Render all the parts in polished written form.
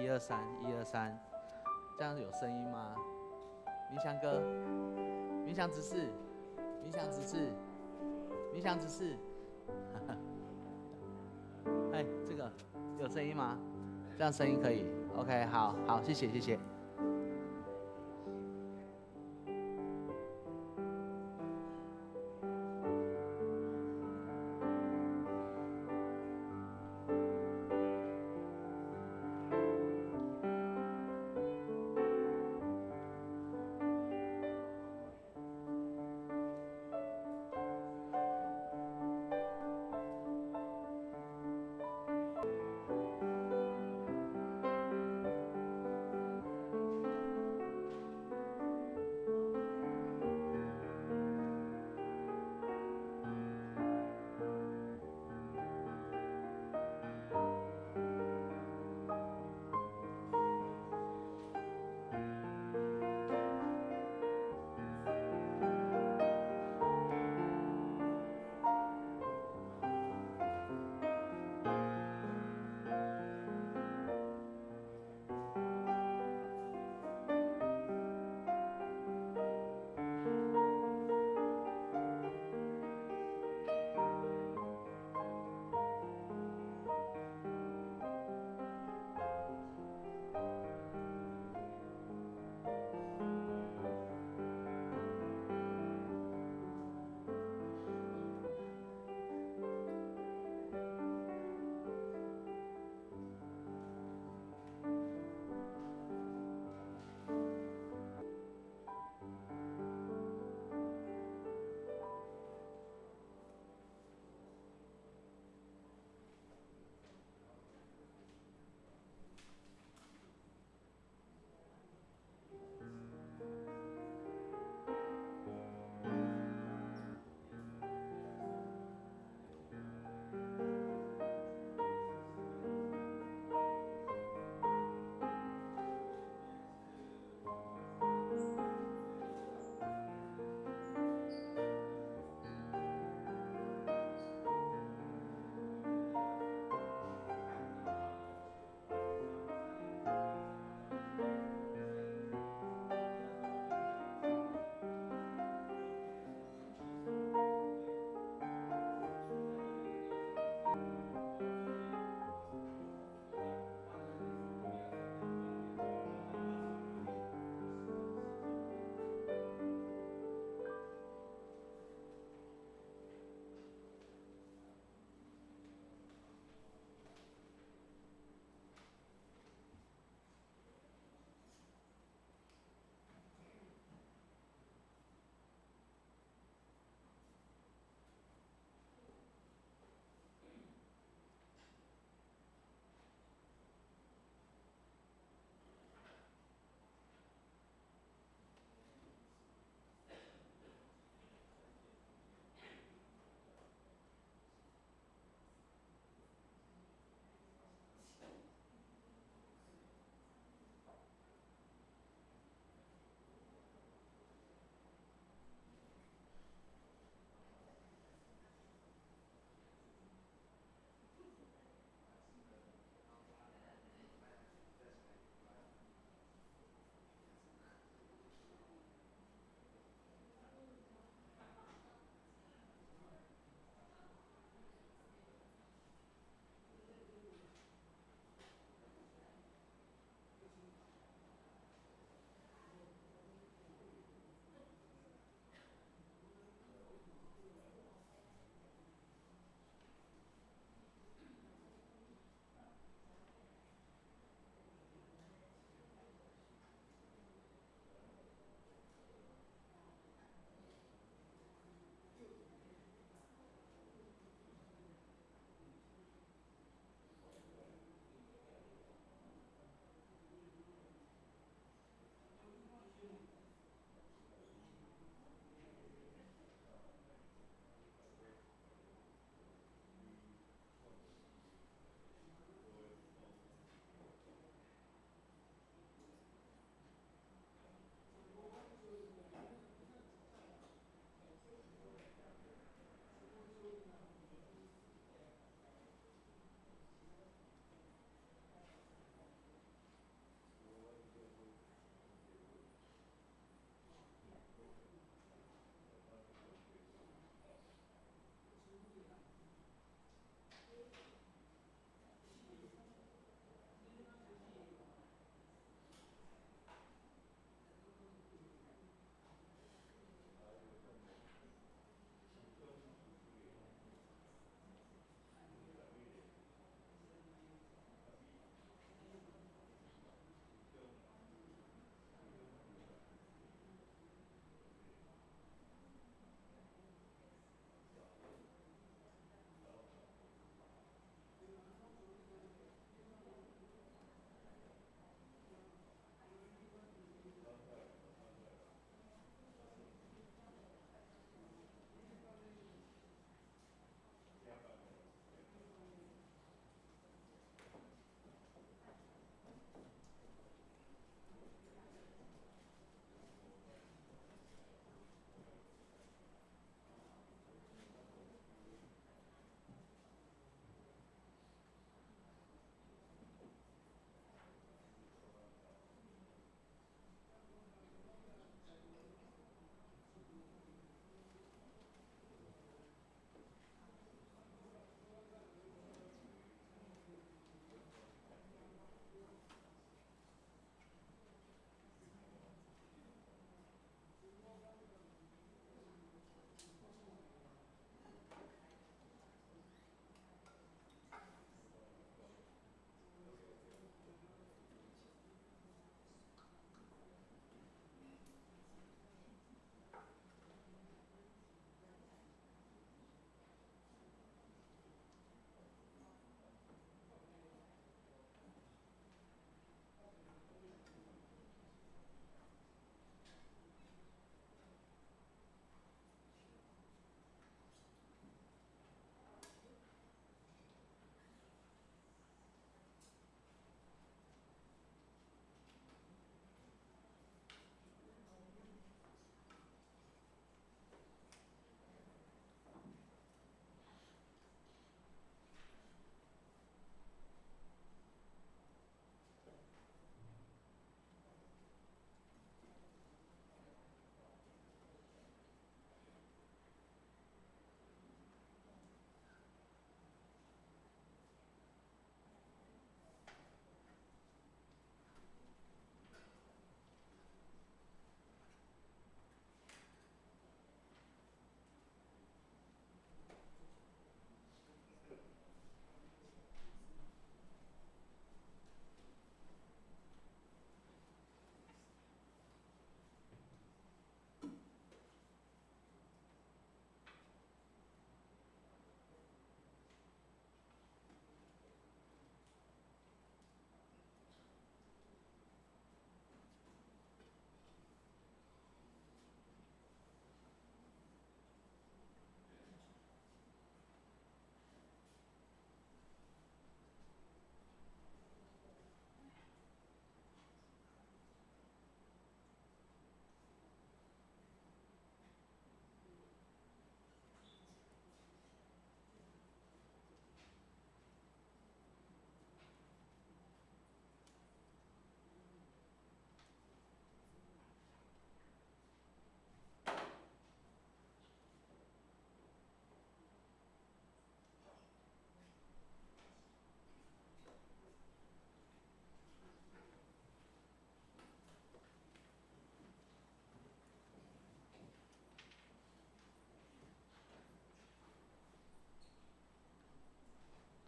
一二三，一二三，這樣有聲音嗎？明祥哥，明祥執事，明祥執事，明祥執事，哎，這個有聲音嗎？這樣聲音可以，OK，好好，謝謝謝謝。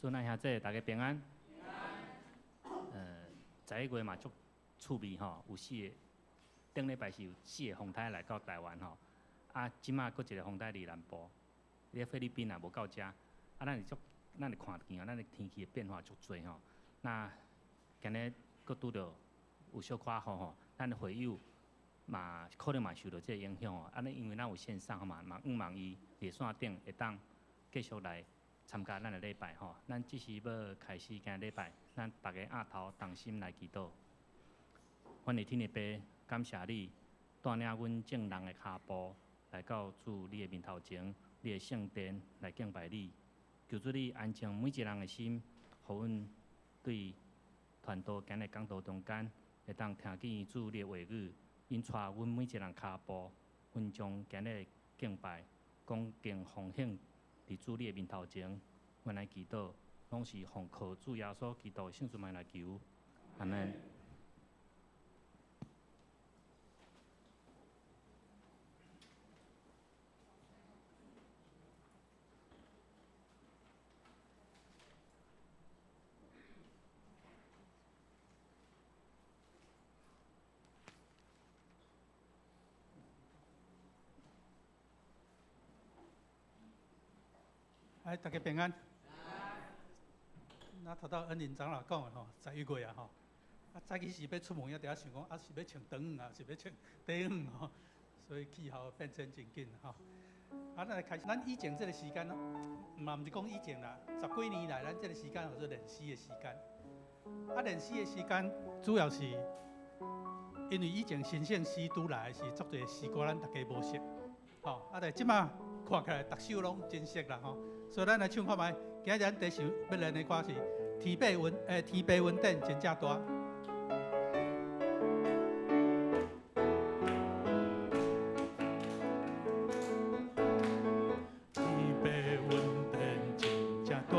主內兄弟，大家平安。11月嘛足趣味吼，有四个，頂禮拜是有四个風颱來到台灣吼，啊，這馬閣一个風颱佇南部，咧菲律賓也無到遮，啊，咱是足，咱會看見啊，咱的天氣的變化足濟吼。那今日閣拄著有小可雨吼，咱的會友嘛可能嘛受著這个影響吼。啊，因為咱有線上嘛，嘛向望伊佇線頂會當繼續來參加咱的禮拜吼。咱這時欲開始今禮拜，咱逐家額頭同心來祈禱。阮的天父爸，感謝你帶領阮眾人的跤步來到主你的面頭前，你的聖殿來敬拜你。求主你安靜每一個人的心，予阮對傳道今日講道中間，會當聽見主你的話語，引帶阮每一個人跤步，阮將今日的敬拜恭敬奉獻佇主你的面頭前，阮來祈禱，攏是奉靠主耶穌基督的聖名來求，阿門。哎，大家平安。那頭拄恩林長老講的吼，11月啊吼，啊早起時欲出門，也佇遐想講，啊是欲穿長羽啊，是欲穿短羽吼，所以氣候變遷真緊吼。啊，咱來開始，咱以前這個時間，嘛毋是講以前啦，十幾年來，咱這個時間叫做練詩的時間。啊，練詩的時間主要是因為以前新聖詩拄來時，足濟詩歌咱大家無熟，吼，啊，但這馬看起來逐首攏真熟啦吼。所以咱來唱看覓，今日咱第一首欲練的歌是《天父恩》，天父恩典真正大。天父恩典真正大，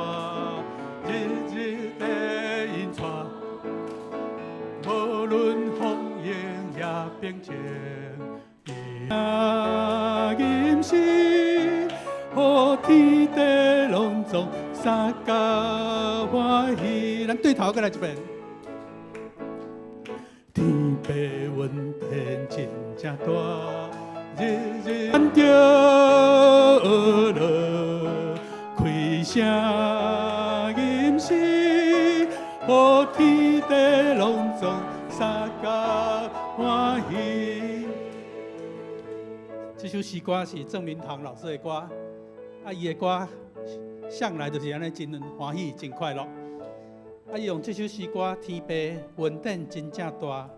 日日地引帶，無論風雨也平靜，伊是予天地攏總相共歡喜。咱對頭閣來一遍。天父恩典真正大，日日咱著學樂，開聲吟詩，予天地攏總相共歡喜。這首詩歌是鄭明堂老師的歌，啊，伊的歌向來就是按呢，真歡喜，真快樂。啊，伊用這首詩歌《天父恩典真正大》，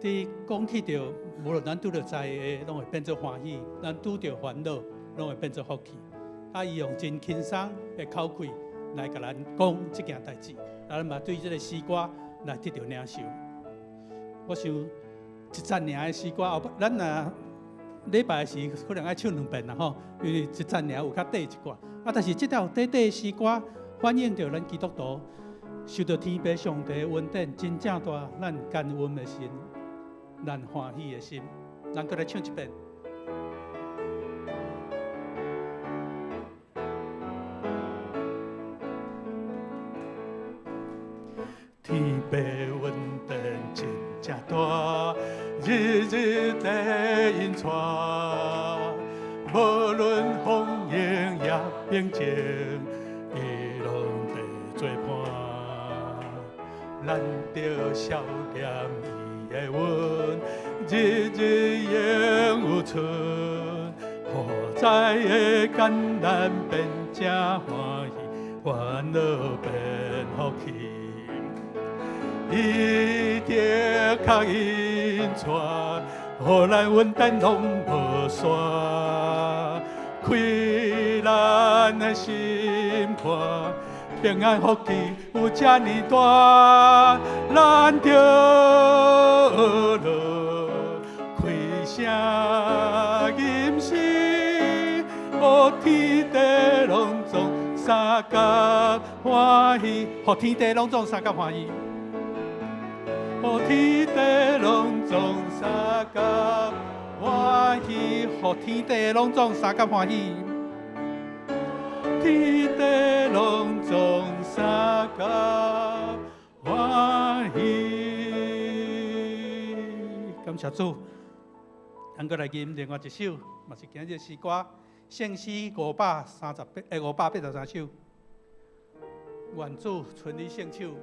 佇講起著，無論咱拄著災禍，攏會變做歡喜；咱拄著煩惱，攏會變做福氣。啊，伊用真輕鬆的口氣來共咱講這件代誌，啊，咱嘛對這个詩歌來得著領受。我想一節爾的詩歌，後擺咱若禮拜時可能愛唱兩遍啦吼，因為一節爾有較短一寡。啊，但是這條短短的詩歌反映著咱基督徒受著天父上帝的恩典真正大，咱感恩的心，咱歡喜的心，咱閣來唱一遍。天父恩典真正大，日日地引帶，無論風雨也平靜，伊攏佇做伴。咱著笑念伊的恩，日日永有存，予災的艱難變成歡喜，煩惱變福氣。伊的確引帶，予咱恩典攏無散，開咱的心肝，平安福氣有遮爾大，咱著學樂，開聲吟詩，予天地攏總相共歡喜，予天地攏總相共歡喜。予天地攏總相共歡喜，予天地攏總相共歡喜。天天地攏總相共歡喜。感謝主，咱閣來吟另外一首，嘛是今日詩歌，聖詩538，583首。願主伸你聖手。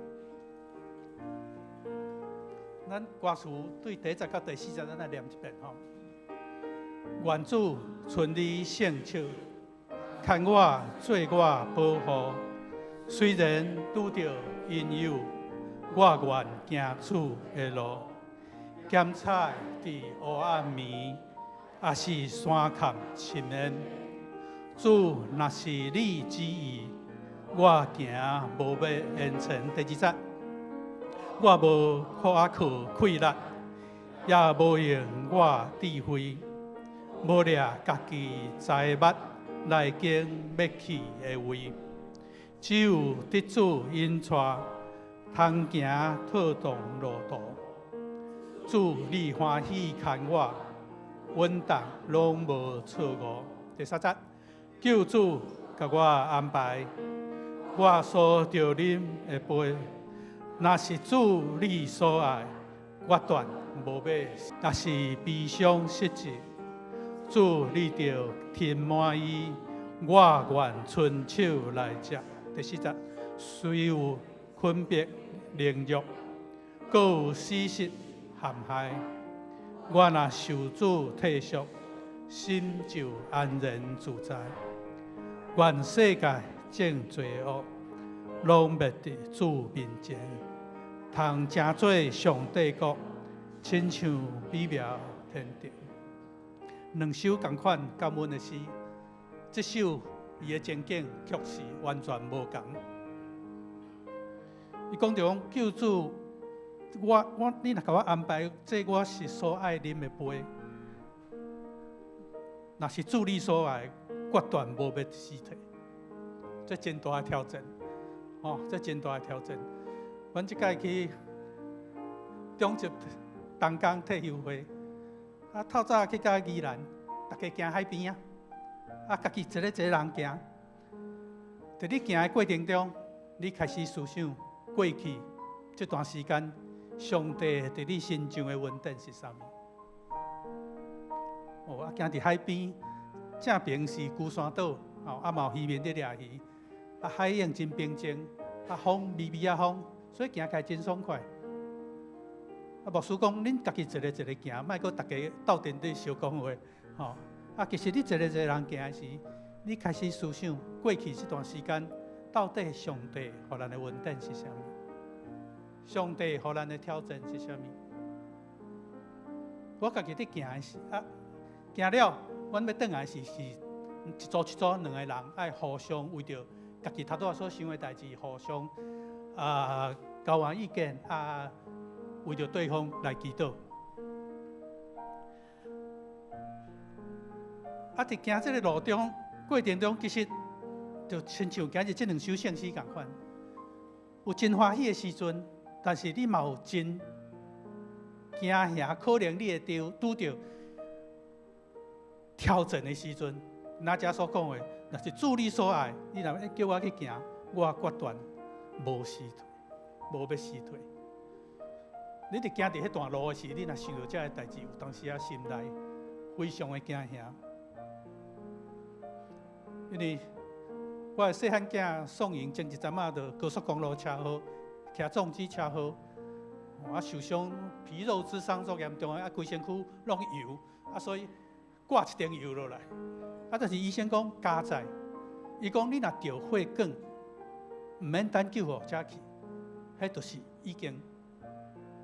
咱歌詞對第一節到第四節，咱來念一遍吼。願主伸你聖手，牽我做我保護。雖然拄著引誘，我願行主的路。兼采佇黑暗暝，抑是山崁深淵。主若是你旨意，我行無欲延遲。第二節，我無可靠氣力，也無用我智慧，無掠家己財物來經欲去的位，只有得主引帶，通行妥當路途。主你歡喜牽我，穩當攏無錯誤。第三節，救主共我安排，我所著啉的杯，若是主你所愛，我斷無欲，若是悲傷失志，主你著添滿伊，我願伸手來接。第四節，雖有困迫凌辱，閣有死屍陷害，我若受主體恤，心就安然自在。願世界眾罪惡，攏滅佇主面前，通成做上帝國，親像美妙天堂。兩首仝款感恩的詩，這首伊的情景卻是完全無仝。伊講著講救主，我你若共我安排，這我是所愛啉的杯，若是主你所愛，決斷無欲辭退。這真大的挑戰，吼，這真大的挑戰。阮這擺去中集東港退休會，啊，透早去到宜蘭，逐家行海邊啊，啊，家己一个一个人行。佇你行的過程中，你開始思想過去這段時間，上帝佇你身上的恩典是啥物？哦，啊，行佇海邊，正邊是龜山島，哦，啊嘛有漁民佇掠魚，啊，海湧真平靜，啊，風微微仔風，所以行起來真爽快。啊，牧師講，恁家己一個一個行，莫閣逐家鬥陣佇相講話，吼。啊，其實你一個一個人行的時，你開始思想過去這段時間，到底上帝予咱的恩典是啥物？上帝予咱的挑戰是啥物？我家己佇行的時，啊，行了，阮欲轉來時是一組一組兩個人愛互相為著家己頭拄仔所想的代誌，互相啊交換意見啊，為著對方來祈禱。啊，佇行這个路中過程中，其實就親像今日這兩首聖詩仝款，有真歡喜的時陣，但是你嘛有真驚嚇，可能你會拄著挑戰的時陣。若遮所講的，若是主你所愛，你若欲叫我去行，我決斷無辭退，無欲辭退。你佇行佇彼段路的時，你若想著這个代誌，有當時仔心內非常的驚嚇。因為我的細漢囝宋瑩前一陣仔就高速公路車禍，騎重機車禍，啊受傷皮肉之傷足嚴重的，啊規身軀攏油，啊所以掛一層油落來。啊但是醫生講佳哉，伊講你若著血管，毋免等救護車去，彼就是已經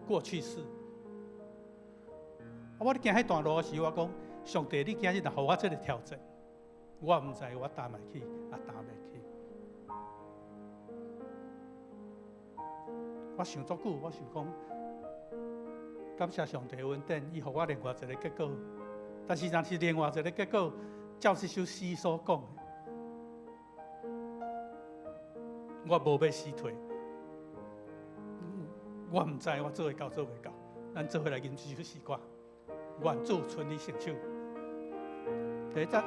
過去式。啊我咧行彼段路的時，我講上帝，你今日若予我這个挑戰，我毋知我擔會起，抑擔袂起。我想足久，我想講，感謝上帝恩典，伊予我另外一个結果。但是若是另外一个結果，照這首詩所講，我無欲辭退。我毋知我做會到做袂到，咱做伙來吟這首詩歌。願主伸你聖手。第一節。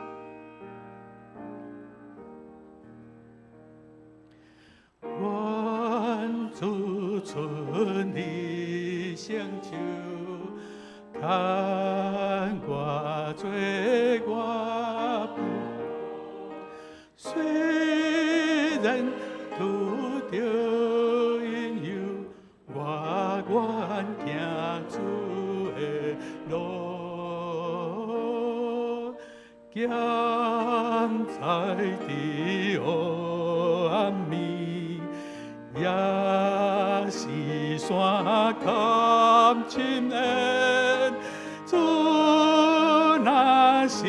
出你成就，牵我做我父。雖然拄著引誘，我願行主的路，行在伫黑暗暝，也是山坎深淵，主若是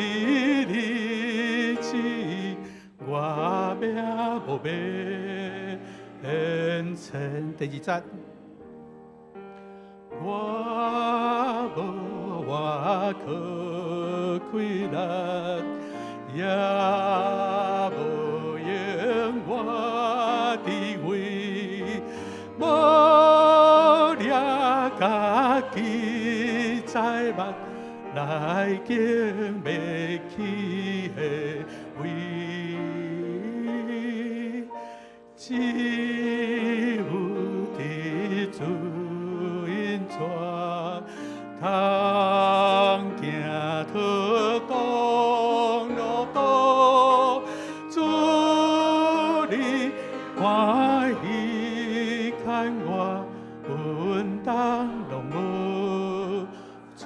你旨意，我命無免前。第二節，我無倚靠氣力，也無用我智慧，無掠家己財物來經袂起的位，只有佇主引帶，通行脫當路途，主你歡喜牽我，穩當攏無錯。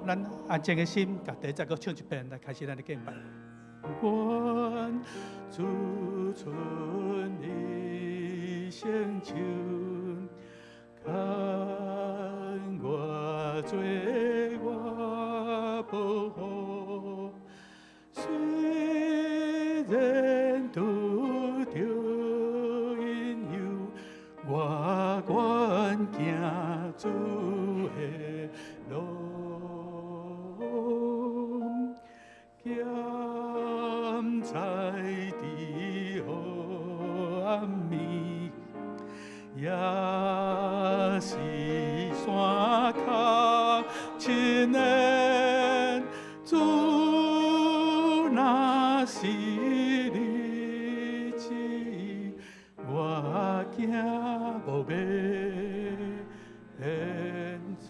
咱安靜的心，共第一節閣唱一遍，來開始咱的敬拜。願主出你成就，牽我做我保護，雖然拄著引誘，我願行主的路，行在佇黑暗暝，也是山坎深淵，主若是你旨意，我驚無免前。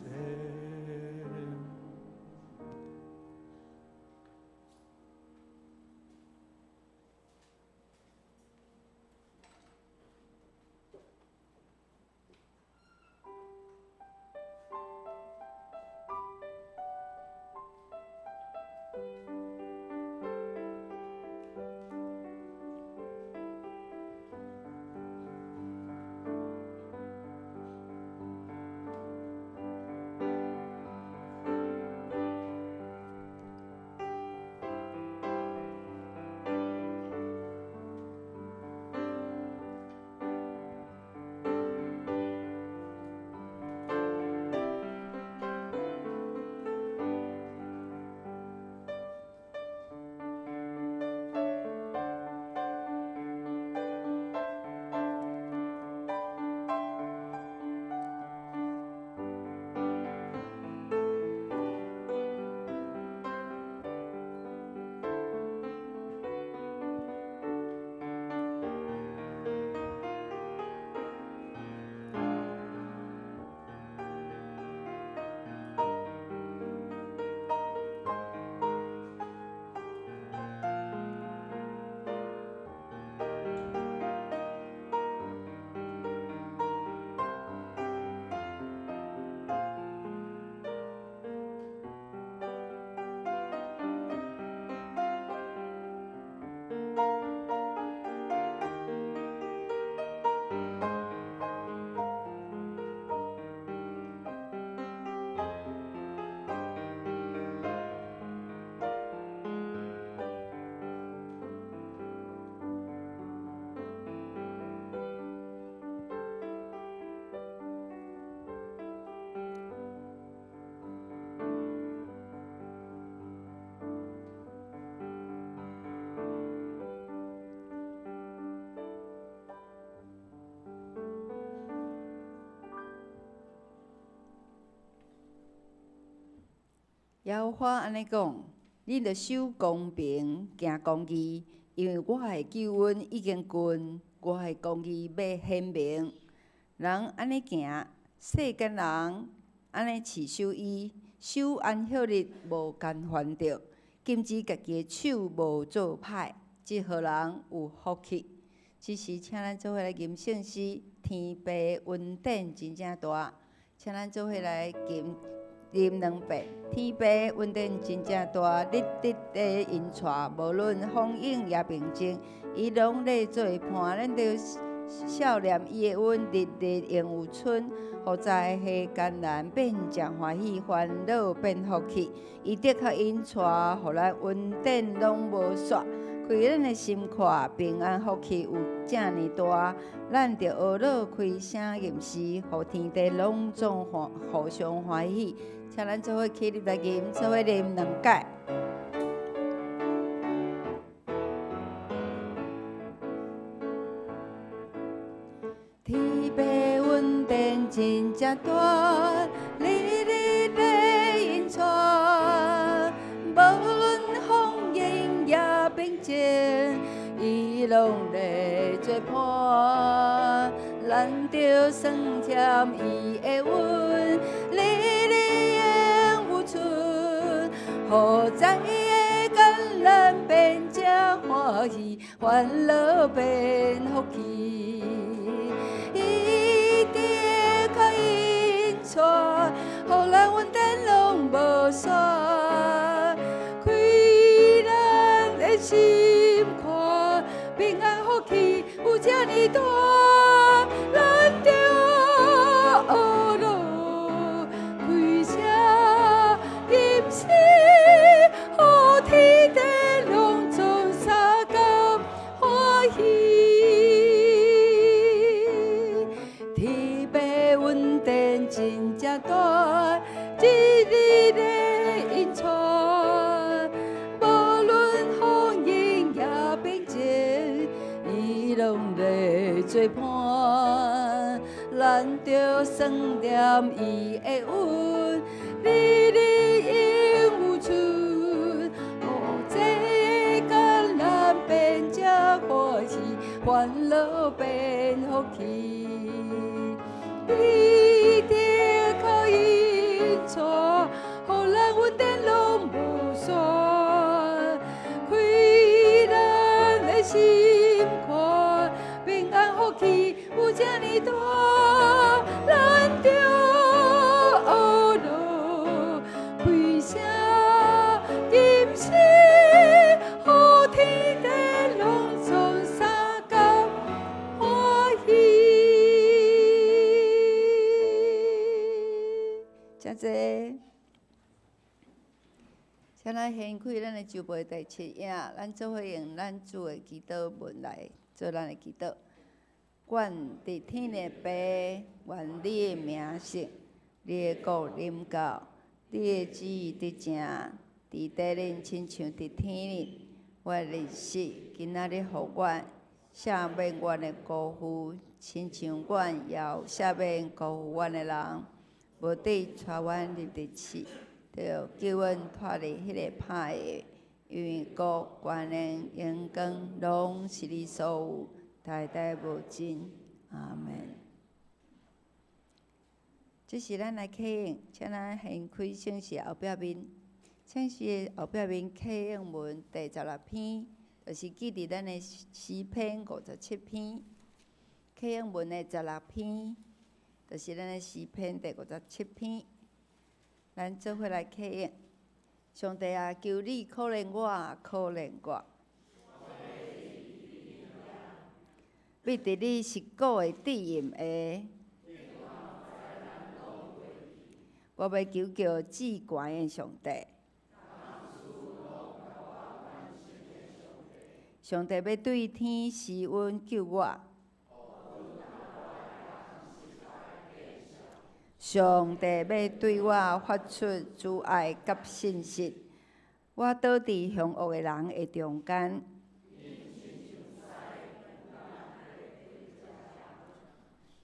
耶和華按呢講：恁著守公平，行公義，因為我的救恩已經近，我的公義欲顯明。人按呢行，世間人按呢持守伊，守安息日無干犯著，禁止家己的手無做歹，這予人有福氣。這時，請咱做伙來吟聖詩，天父恩典真正大，請咱做伙來吟吟兩遍。天父恩典真正大，日日的引帶，無論風雨抑平靜，伊攏咧做伴。咱著數念伊的恩，日日永有春。予災禍艱難變誠歡喜，煩惱變福氣。伊的確引帶，予咱恩典攏無煞。開咱的心闊，平安福氣有遮爾大，咱著呵咾開聲吟詩，予天地攏總歡互相歡喜。請咱做伙起立來吟，做伙吟兩擺。天父恩典真正大，日日咧引帶，無論風雨抑平靜，伊攏咧做伴。咱著算念伊的恩，日日永有春，予災的艱難變誠歡喜，煩惱變福氣。伊的確引帶，予咱恩典攏無煞，開咱的心肝，平安福氣有遮爾大，咱著呵咾開聲吟詩，予天地攏總相共歡喜。天父恩典真正大，日日咧引帶，無論風雨抑平靜，伊攏咧做伴。咱著算念伊的恩，日日永有春，予這艱難變誠歡喜，煩惱變福氣。伊的確引帶，予咱恩典攏無煞，開咱的心肝，平安福氣有遮爾大，咱著呵咾開聲吟詩，予天地攏總相共歡喜。請坐。請咱掀開咱的周報第七頁，咱做伙用咱主的祈禱文來做咱的祈禱。阮佇天的父，願你的名聖，你的國臨到，你的旨意得成，佇地頂親像佇天頂。阮的日食今仔日予阮，赦免阮的辜負，親像阮也有赦免辜負阮的人，無得帶阮入佇試，著救阮脫離彼個歹的，因為國、權能、榮光，攏是你所有，代代無盡。阿門。這時咱來啟應，請咱掀開聖詩後壁面，聖詩後壁面啟應文第16篇，就是記佇咱的詩篇57篇。啟應文的十六篇，就是咱的詩篇第57篇。咱做伙來啟應，上帝啊，求你可憐我，可憐我。覕佇你實古的殿蔭下，我欲求告至懸的上帝。上帝欲對天施恩救我。上帝欲對我發出慈愛佮信實，我倒佇兇惡的人的中間。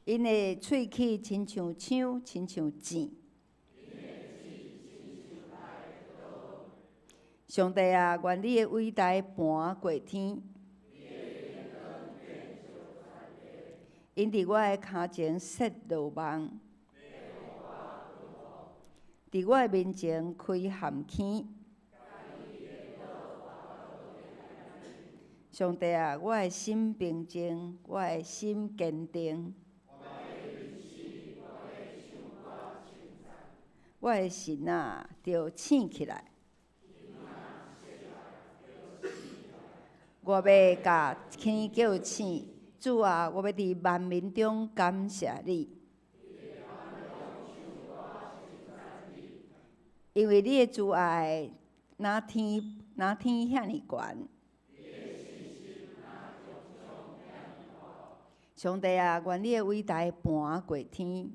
𪜶的喙齒親像槍，親像箭。上帝啊，願你的偉大盤過天。𪜶佇我的跤前設羅網，佇我的面前開陷坑。上帝啊，我的心平靜，我的心堅定。我的神啊，著醒起來。我欲共天叫醒，主啊，我欲佇萬民中感謝你，因為你的慈愛若天若天遐爾懸。上帝啊，願你的偉大盤過天。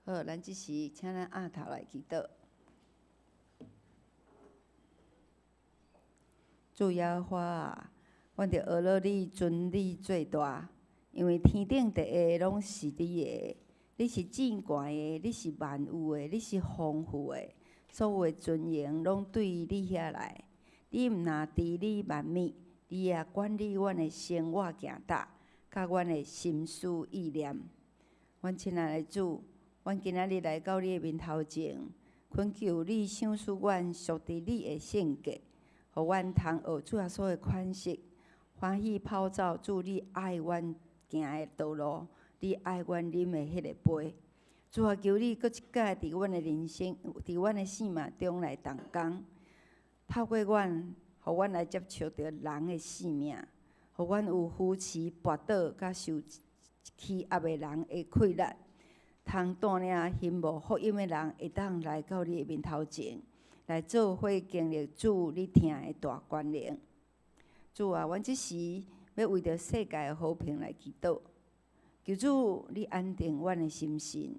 好，咱這時請咱阿頭來祈禱。主耶和華啊，阮著學樂你，尊你做大，因為天頂地下攏是你的，你是至懸的，你是萬有的，你是豐富的，所有的尊榮攏對你遐來。你毋若治理萬物，你也管理阮的生活行踏，佮阮的心思意念。阮親愛的主，阮今仔日來到你的面頭前，懇求你賞賜阮屬佇你的性格。予阮通學主耶穌的款式，歡喜跑走主你愛阮行的道路，你愛阮啉的彼个杯。主啊，求你閣一擺佇阮的人生，佇阮的生命中來動工，透過阮，予阮來接觸著人的性命，予阮有扶持跋倒佮受欺壓的人的氣力，通帶領興無福音的人會當來到你的面頭前。來做伙經歷主你疼的大權能。主啊，阮這時欲為著世界的和平來祈禱，求主你安定阮的心神，予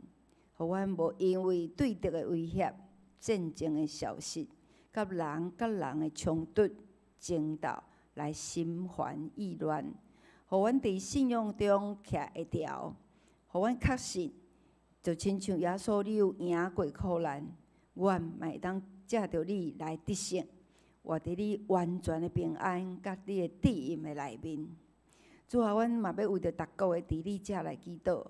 阮無因為對敵的威脅、戰爭的消息，佮人佮人的衝突、爭鬥來心煩意亂，予阮佇信仰中徛會牢，予阮確信，就親像耶穌你有贏過苦難，阮嘛會當藉著你來得勝，活佇你完全的平安，佮你的至蔭的內面。主啊，阮嘛欲為著逐國的治理者來祈禱，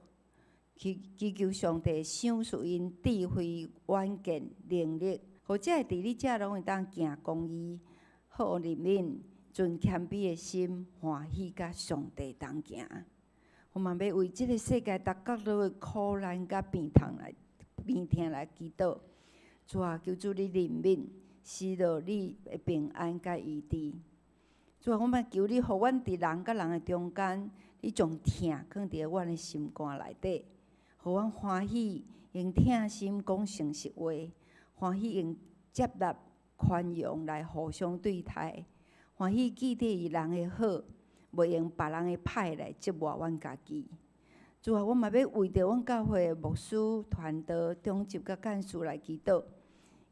祈求上帝賞賜𪜶智慧、遠見、能力，予這个治理者攏會當行公義，好予人民存謙卑的心，歡喜佮上帝同行。我嘛欲為這个世界逐角落的苦難佮病痛來祈禱。主啊，求主你憐憫，施落你的平安佮醫治。主啊，我嘛求你，予阮佇人佮人的中間，你將疼囥佇阮的心肝內底，予阮歡喜用疼心講誠實話，歡喜用接納寬容來互相對待，歡喜記得人的好，袂用別人的歹來折磨阮家己。主啊，阮嘛欲為著阮教會的牧師、傳道、長執佮幹事來祈禱，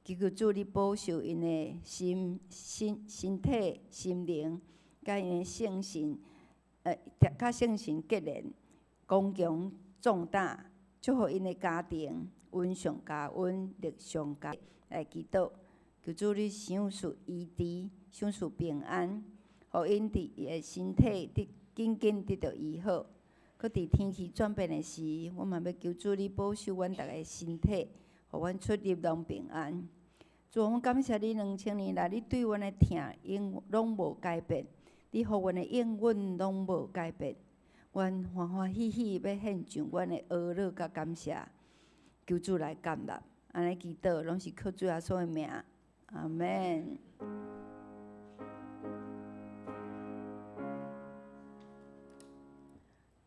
祈求主你保守𪜶的心、身、身體、心靈，佮𪜶的聖神，佮聖神結連，剛強壯膽，祝福𪜶的家庭，恩上加恩，力上加力來祈禱，求主你賞賜醫治，賞賜平安，予𪜶佇伊的身體得緊緊得著醫好。閣佇天氣轉變的時，阮嘛欲求主你保守阮逐个身體，予阮出入攏平安。主，阮感謝你2000年來，你對阮的疼永攏無改變，你予阮的應允攏無改變。阮歡歡喜喜欲獻上阮的呵咾佮感謝，求主來感納。按呢祈禱，攏是靠主耶穌的名，阿們。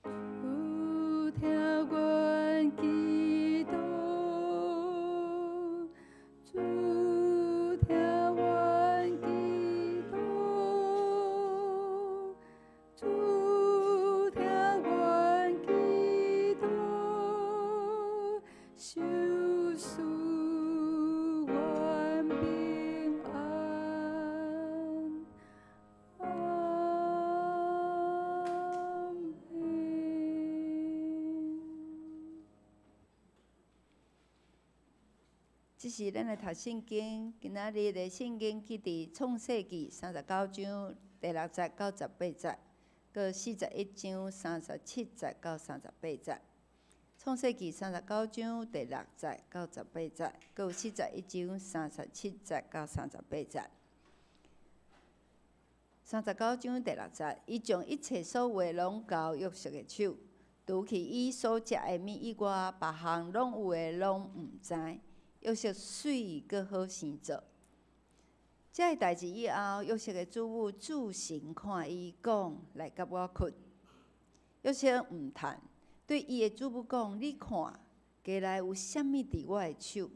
主聽阮祈禱，主聽阮祈禱，主聽阮祈禱，賞賜阮平安。阿們。這是咱來讀聖經，今仔日的聖經記佇創世記39章第六節到十八節，閣四十一章三十七節到三十八節。創世記三十九章第六節到十八節，閣有四十一章三十七節到三十八節。三十九章第六節，伊將一切所有的攏交約瑟的手，除去伊所食的物以外，別項攏有的攏毋知。約瑟媠閣好生做。這个代誌以後，約瑟的主母注神看伊，講來佮我睏。約瑟毋趁，對伊的主母講：你看，家內有啥物佇我的手，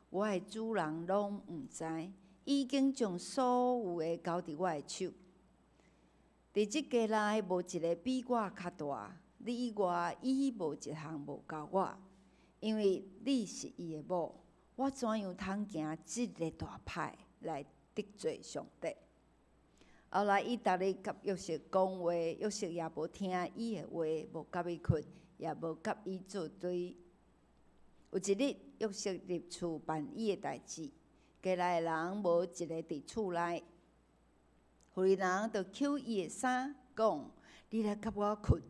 我的主人攏毋知，已經將所有的交佇我的手。佇這家內無一个比我較大，你以外，伊無一項無交我，因為你是伊的某，我怎樣通行這个大歹來得罪上帝？後來伊逐日佮約瑟講話，約瑟也無聽伊的話，無佮伊睏，也無佮伊做對。有一日，約瑟入厝辦伊的代誌，家內的人無一个佇厝內。婦人就抾伊的衫，講：你來佮我睏。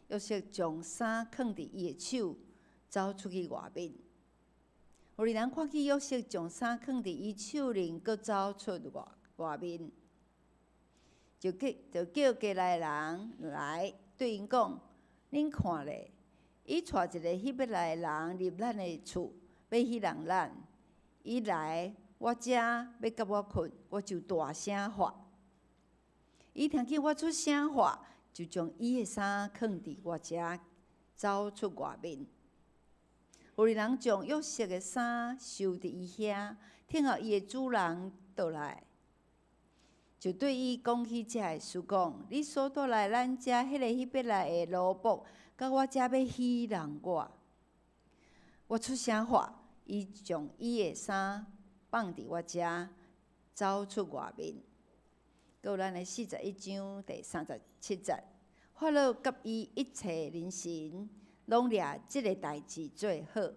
約瑟將衫囥佇伊的手，走出去外面。婦人看見約瑟將衫囥佇伊手裡，閣走出外外面，就叫家內人來對𪜶講：恁看咧，伊帶一个希伯來人入咱的厝，欲戲弄咱。伊來我遮欲佮我睏，我就大聲喊。伊聽見我出聲喊，就將伊的衫囥佇我遮，走出外面。婦人將約瑟的衫收佇伊遐，等候伊的主人倒來，就對伊講起這个事講：你所帶來咱遮彼个希伯來的奴僕，到我遮欲戲弄我。我出聲喊，伊將伊的衫放佇我遮，走出外面。閣有咱的四十一章第三十七節，法老佮伊一切人臣攏掠這个代誌做好。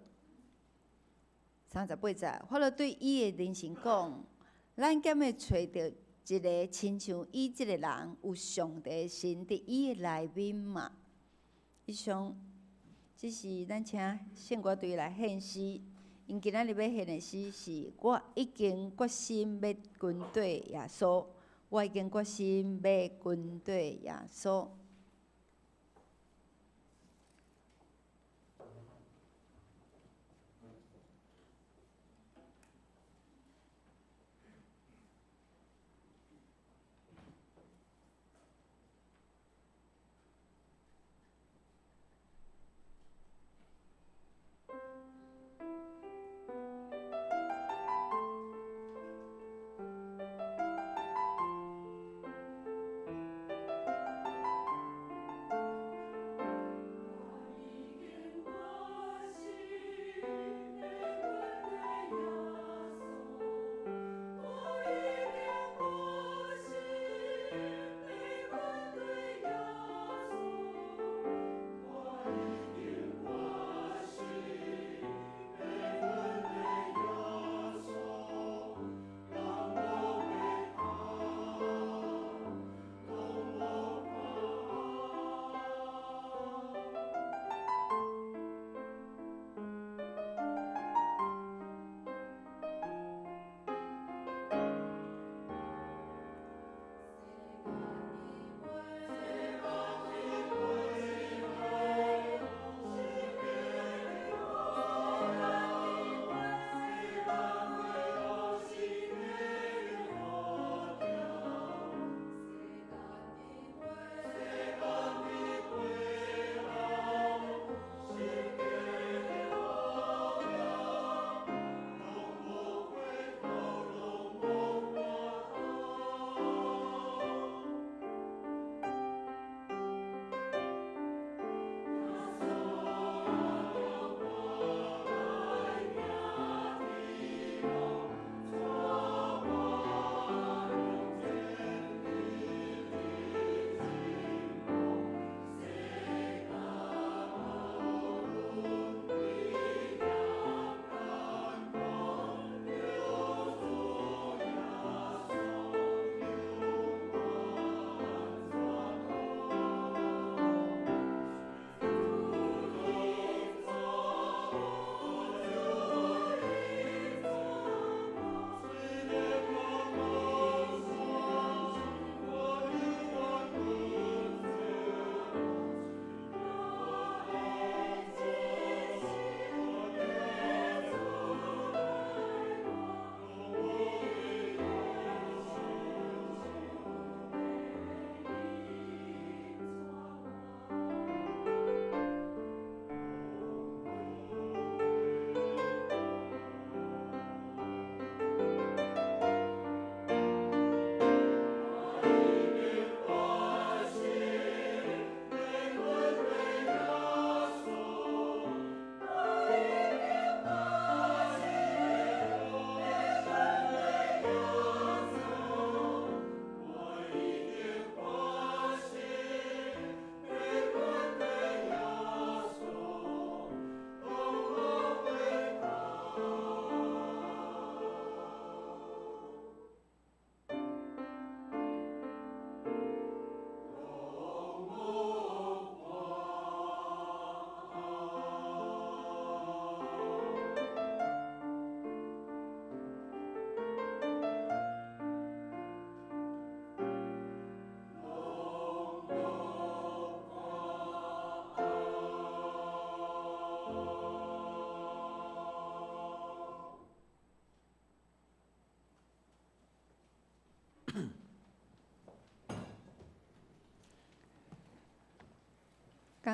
三十八節，法老對伊的人臣講：咱敢會揣著一个親像伊這个人，有上帝的神佇伊的內面嗎？以上，這是咱請聖歌隊來獻詩。𪜶今仔日欲獻的詩是：我已經決心欲跟綴耶穌。我已經決心欲跟綴耶穌。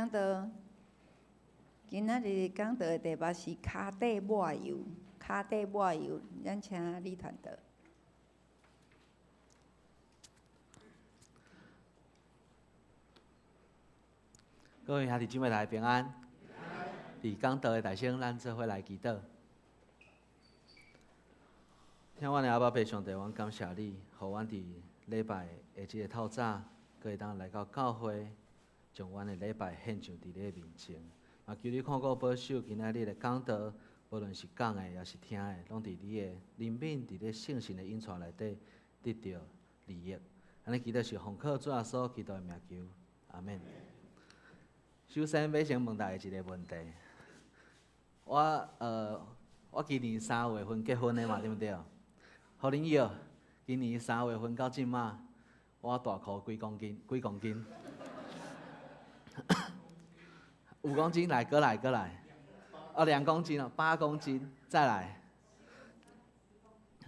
講道，今仔日講道的題目是跤底抹油，跤底抹油，咱請李傳道。各位兄弟姊妹，大家平安。佇講道的大先，咱做伙來祈禱。聽阮的阿爸父上帝，阮感謝你，予阮佇禮拜的這個透早，閣會當來到教會，將阮的禮拜獻上佇你的面前。嘛，求你看顧保守今仔日的講道，無論是講的抑是聽的，攏佇你的憐憫，佇你聖神的引帶內底得著利益。按呢祈禱是奉靠主耶穌基督的名求，阿們。首先，欲先問大家一个問題。我今年3月份結婚的嘛，對毋對？予恁約，今年三月份到這馬，我大箍幾公斤？幾公斤？5公斤，來，閣來，閣來。哦，2公斤哦，8公斤，再來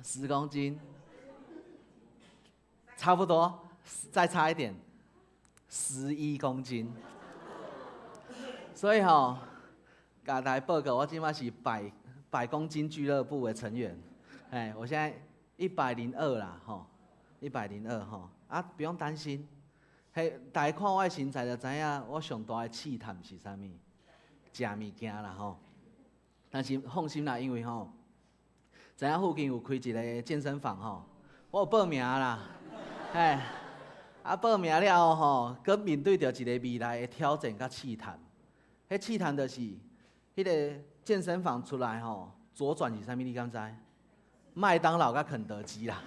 ，10公斤，差不多，再差一點，11公斤。所以吼，共大家報告，我這馬是百公斤俱樂部的成員。哎，我現在102啦，吼，102吼，啊，不用擔心。嘿，大家看我的身材就知影，我上大的試探是啥物？食物件啦，吼。但是放心啦，因為吼，知影附近有開一个健身房吼，我有報名啦，嘿，啊報名了後吼，閣面對著一个未來的挑戰佮試探。彼試探就是，彼个健身房出來吼，左轉是啥物？你敢知？麥當勞佮肯德基啦。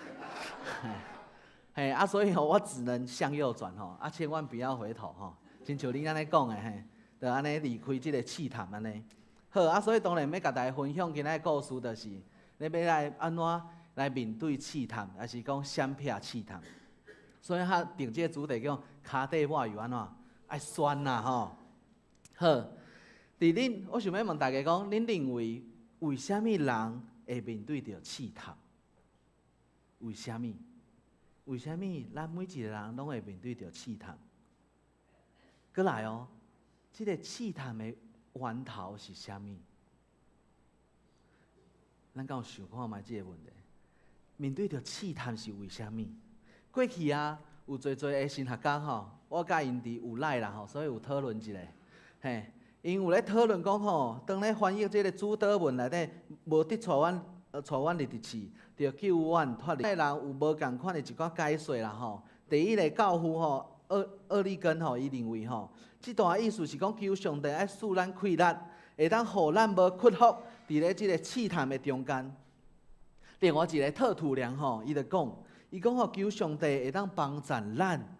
嘿，啊，所以吼，我只能向右轉吼，啊，千萬不要回頭吼，親像恁按呢講的嘿，就按呢離開這个試探按呢。好啊，所以當然欲共大家分享今仔的故事，就是你欲來按怎來面對試探，抑是講閃避試探。所以較定這个主題叫跤底抹油按怎？愛酸啦吼。好，佇恁，我想欲問大家講，恁認為為啥物人會面對著試探？為啥物？為啥物咱每一个人攏會面對著試探？閣來哦，這个試探的源頭是啥物？咱敢有想看覓這个問題？面對著試探是為啥物？過去啊，有濟濟的神學家吼，我佮𪜶佇有來啦吼，所以有討論一下。嘿，𪜶有咧討論講吼，當咧翻譯這个主禱文內底，無得帶阮入佇試，著救阮脫離。人有無仝款的一寡解說啦吼。第一个教父吼，奧利根吼，伊認為吼，這段意思是講求上帝愛賜咱氣力，會當予咱無屈服佇咧這个試探的中間。另外一个特土良吼，伊就講，伊講吼，求上帝會當幫助咱，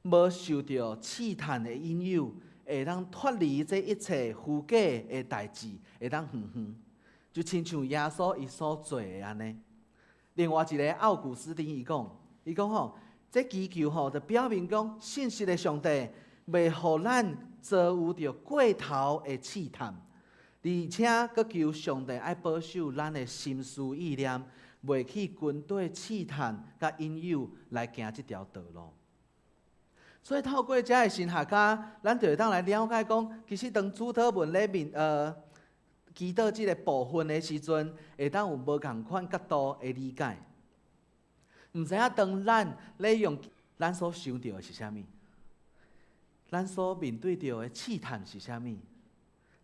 無受著試探的引誘，會當脫離這一切虛假的代誌，會當遠遠，就親像耶穌伊所做的按呢。另外一个奧古斯丁伊講，伊講吼，這祈求吼，就表明講信實的上帝袂予咱遭遇著過頭的試探，而且閣求上帝愛保守咱的心思意念，袂去跟綴試探佮引誘來行這條道路。所以透過這个神學家，咱就會當來了解講，其實當主禱文咧面祈禱這个部分的時陣，會當有無仝款角度的理解。毋知影當咱咧用咱所想著的是啥物，咱所面對著的試探是啥物，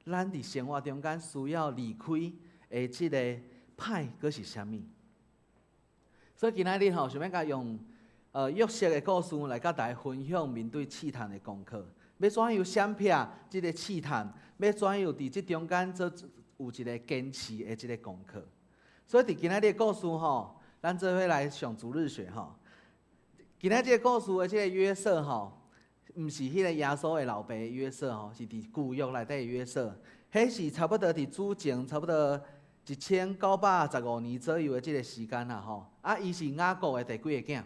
咱佇生活中間需要離開的這个歹，閣是啥物？所以今仔日吼，想欲共用約瑟的故事來佮大家分享面對試探的功課，欲怎樣閃避這个試探，欲怎樣佇這中間做有一个堅持的這个功課。所以佇今仔日的故事吼，咱做伙來上主日學吼。今仔這个故事的這个約瑟吼，毋是彼个耶穌的老爸約瑟吼，是佇舊約內底的約瑟。彼是差不多佇主前差不多1915年左右的這个時間啦吼。啊，伊是雅各的第幾个囝？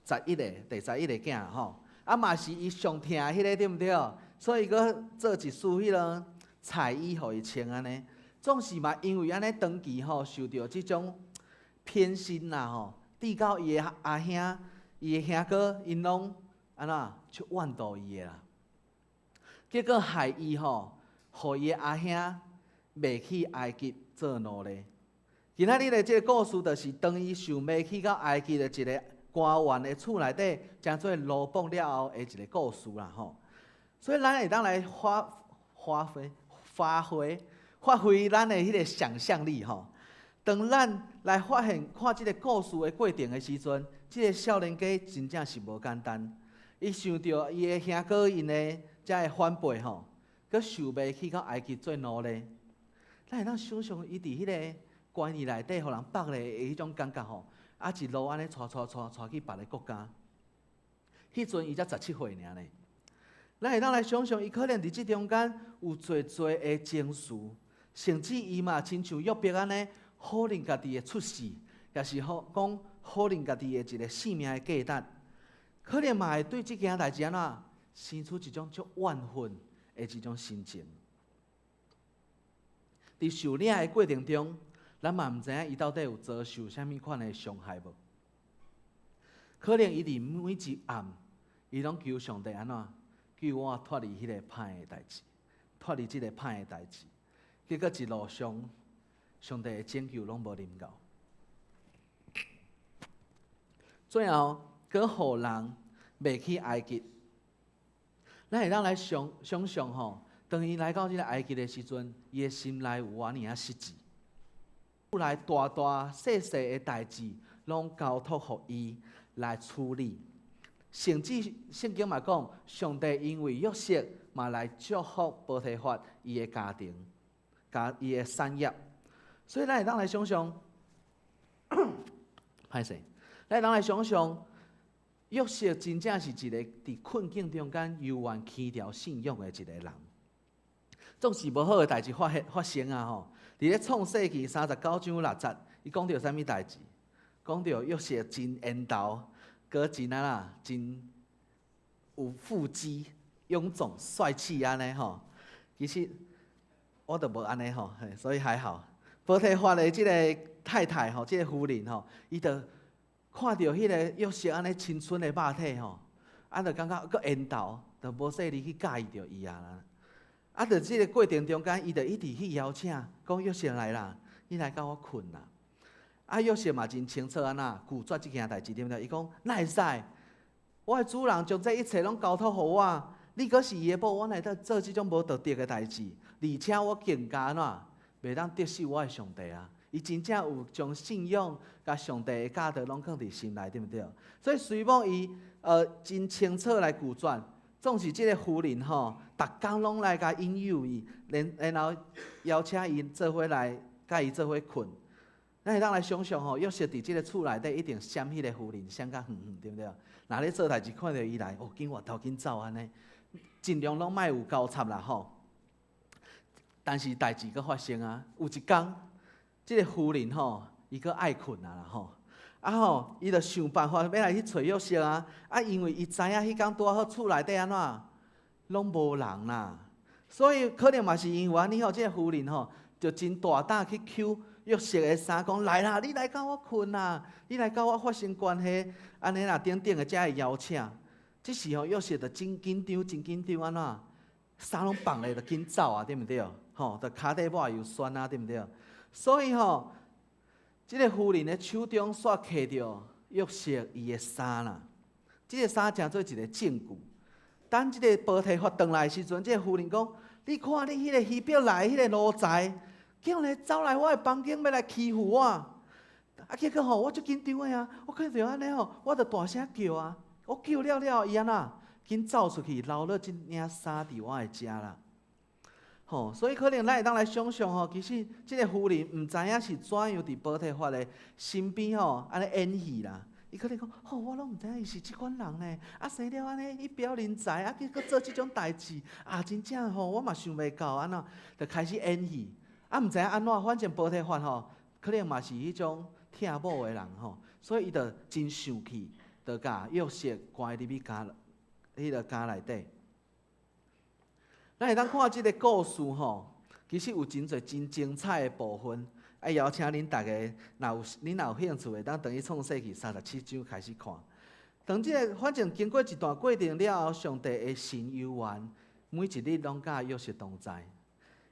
十一个，第十一个囝吼。啊，嘛是伊上疼彼个對毋對？所以閣做一束彼个彩衣予伊穿按呢。總是嘛，因為按呢長期吼受著這種偏心啦吼，直到伊的阿兄、伊的兄哥，𪜶攏按怎去怨妒伊的啦。結果害伊吼，予伊的阿兄賣去埃及做奴隸。今仔日的這個故事，就是當伊受賣去到埃及的一個官員的厝內底，成做奴僕了後的一個故事啦吼。所以咱會當來發揮咱的彼個想像力吼。當咱來發現看這個故事的過程的時陣，這個少年家真正是無簡單。伊想著伊的兄哥𪜶的遮的反背吼，閣受賣去到埃及做奴隸。咱會當想像伊佇彼個監獄內底，予人縛咧的彼種感覺吼，啊一路按呢帶帶帶帶去別个國家。彼陣伊才17歲爾呢。咱會當來想像，伊可能佇這中間有濟濟的情緒，甚至伊嘛親像約伯按呢，否認家己的出世，也是好講否認家己的一個性命的價值，可能嘛會對這件代誌按怎生出一種足怨恨的這種心情。佇受領的過程中，咱嘛毋知影伊到底有遭受啥物款的傷害無？可能伊佇每一暗，伊攏求上帝按怎救我脫離彼個歹的代誌，脫離這個歹的代誌。結果一路上，上帝的拯救攏無臨到。最後，閣予人賣去埃及。咱會當來想想像吼，當伊來到這个埃及的時陣，伊的心內有偌爾仔失志。厝內大大細細的代誌，攏交託予伊來處理。甚至聖經嘛講，上帝因為約瑟嘛來祝福波提乏伊的家庭，佮伊的產業。所以咱會當來想像，歹勢，咱會當來想像，約瑟真正是一個佇困境中間猶原堅牢信仰的一個人。總是無好的代誌發生啊吼！佇咧創世記39章6節，伊講著啥物代誌？講著約瑟真緣投，閣真啊啦，真有腹肌、臃腫、帥氣按呢吼。其實我都無按呢吼，所以還好。波提乏的這个太太吼，這个夫人吼，伊就看著彼个約瑟按呢青春的肉體吼，啊，就感覺閣緣投，就無細膩去佮意著伊啊啦。啊，佇這个過程中間，伊就一直去邀請，講約瑟來啦，你來佮我睏啦。啊，約瑟嘛真清楚按怎拒絕這件代誌，對毋對？伊講哪會使？我的主人將這一切攏交託予我，你閣是伊的某，我哪會當做這種無道德的代誌？而且我更加按怎，袂當得失我的上帝啊！伊真正有將信仰佮上帝的教導攏囥佇心內，對毋對？所以雖罔伊真清楚來拒絕，總是這个夫人吼，逐工攏來共引誘伊，然後邀請伊做伙來，佮伊做伙睏。咱會當來想像吼，約瑟佇這个厝內底一定閃彼个夫人，閃較遠遠，對毋對？若咧做代誌看著伊來，哦，緊回頭緊走按呢，盡量攏莫有交插啦吼。但是代誌閣發生啊，有一工，這个夫人吼，伊閣愛睏啊啦吼，啊吼，伊就想辦法欲來去揣約瑟啊，啊，因為伊知影彼工拄仔好厝內底按怎，攏無人啦，所以可能嘛是因為按呢吼，這个夫人吼就真大膽去搝約瑟的衫，講來啦，你來佮我睏啦，你來佮我發生關係，按呢啦，等等的遮的邀請，這時吼約瑟就真緊張，真緊張按怎，衫攏放咧就緊走啊，對毋對？吼，就跤底抹油酸啊，對毋對？所以吼，這个夫人的手中煞揢著約瑟伊的衫啦，這个衫成做一个證據。等這个波提乏轉來的時陣，這个夫人講：你看你彼个希伯來彼个奴才，竟然走來我的房間欲來欺負我。啊，結果吼，我足緊張的啊！我看著按呢吼，我就大聲叫啊！我叫了了，伊按怎，緊走出去，留落這領衫佇我的遮啦。吼，所以可能咱會當來想像吼，其實這个夫人毋知影是怎樣佇波提乏的身邊吼，按呢演戲啦。伊可能講，吼，我攏毋知影伊是這款人呢。啊，生了按呢，一表人才，啊，結果做這種代誌，啊，真正吼，我嘛想袂到按怎，就開始演戲。啊，毋知影按怎，反正波提乏吼，可能嘛是彼種疼某的人吼，所以伊就真生氣，就共約瑟關入去監，彼个監內底。咱會當看這个故事吼，其實有真濟真精彩的部分。啊，邀請恁逐家，若有興趣的，當轉去創世記37章開始看。當這个反正經過一段過程了後，上帝的神猶原每一日攏佮約瑟同在，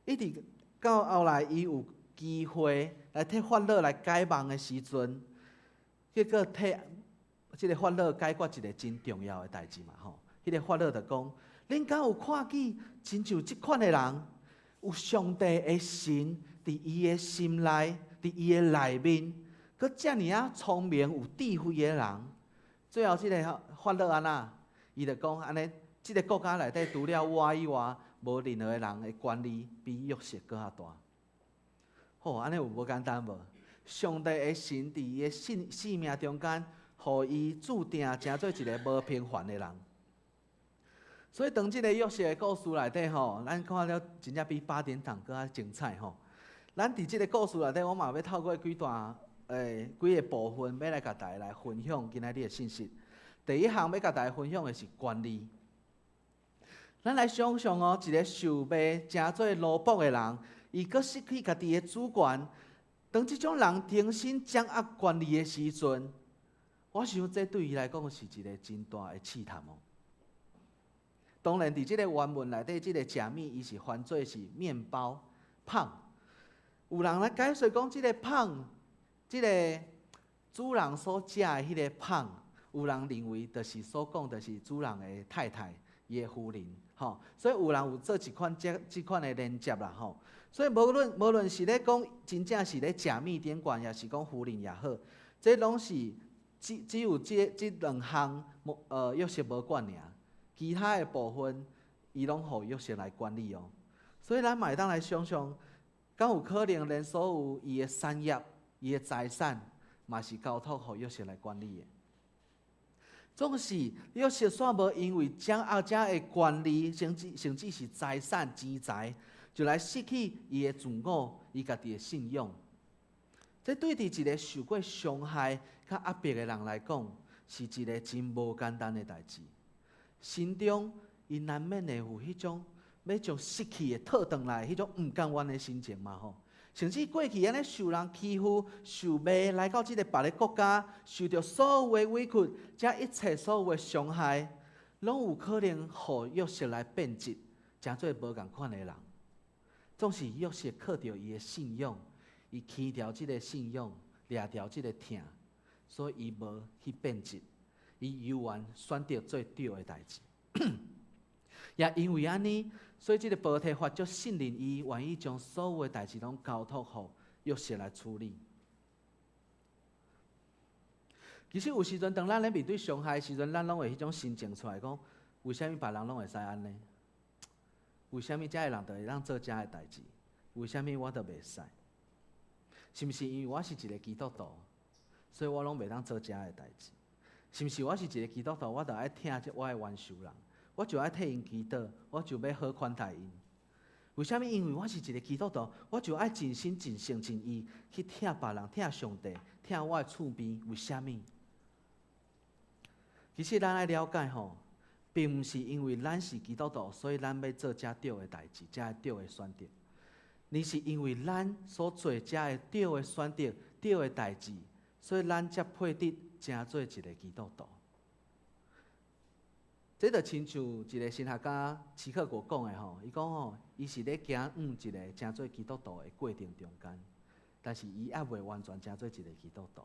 一直到後來，伊有機會來替法老來解夢的時陣，結果替這个法老解決一个真重要的代誌嘛吼。彼个法老就講：恁敢有看見親像這款的人，有上帝的神佇伊的心內，佇伊的內面，閣遮爾仔聰明有智慧的人。最後這个法老按怎？伊就講按呢，這个國家內底除了我以外，無任何的人的權力比約瑟閣較大。吼，按呢有無簡單無？上帝的神佇伊的性命中間，予伊注定成做一个無平凡的人。所以當這个約瑟的故事內底吼，咱看了真正比八點檔閣較精彩吼。咱佇這个故事內底，我嘛欲透過幾段幾个部分，欲來共大家來分享今仔日的信息。第一項欲共大家分享的是權利。咱來想象哦，一个受賣成做奴僕的人，伊閣失去家己的主權。當這種人重新掌握權力的時陣，我想這對伊來講是一个真大的試探哦。當然，佇這个原文內底，這个食物伊是翻做是麵包麭。有人來解釋講，這个麭，這个主人所食的彼个麭，有人認為就是所講，就是主人的太太，伊的夫人，吼。所以有人有做一款這款的連接啦，吼。所以無論是咧講真正是咧食物頂懸，抑是講夫人也好，這攏是只有這兩項，約瑟無管爾，其他的部分伊攏予約瑟來管理哦。所以咱嘛會當來想象，敢有可能連所有伊的產業、伊的財產，嘛是交託予約瑟來管理的。總是約瑟煞無因為掌握這个權力，甚至是財產錢財，就來失去伊的自我，伊家己的信仰。這對佇一个受過傷害、較壓迫的人來講，是一个真無簡單的代誌。心中伊難免會有彼種欲將失去的討轉來，彼種毋甘願的心情嘛吼。甚至過去按呢受人欺負、受賣來到這个別个國家，受著所有的委屈，這一切所有的傷害，攏有可能予約瑟來變質，成做無仝款的人。總是約瑟靠著伊的信仰，伊牽牢這个信仰，掠牢這个疼，所以伊無去變質，伊猶原選擇做對的代誌。也因為按呢，所以這个波提乏足信任伊，願意將所有的代誌攏交託予約瑟來處理。其實有時陣，當咱咧面對傷害的時陣，咱攏會彼種心情出來講：為啥物別人攏會使按呢？為啥物遮个人就會當做遮个代誌？為啥物我就袂使？是毋是因為我是一个基督徒，所以我攏袂當做遮个代誌？是毋是我是一个基督徒，我就愛疼這我的冤仇人？我就愛替𪜶祈禱，我就欲好款待𪜶。為啥物？因為我是一个基督徒，我就愛盡心盡性盡意去疼別人、疼上帝、疼我的厝邊。為啥物？其實咱愛了解吼，並毋是因為咱是基督徒，所以咱欲做遮對的代誌，遮對的選擇。而是因為咱所做遮个對的選擇、對的代誌，所以咱才配得成做一个基督徒。這就親像一个神學家齊克果講的吼，伊講吼，伊是咧行往一个成做基督徒的過程中間，但是伊猶未完全成做一个基督徒。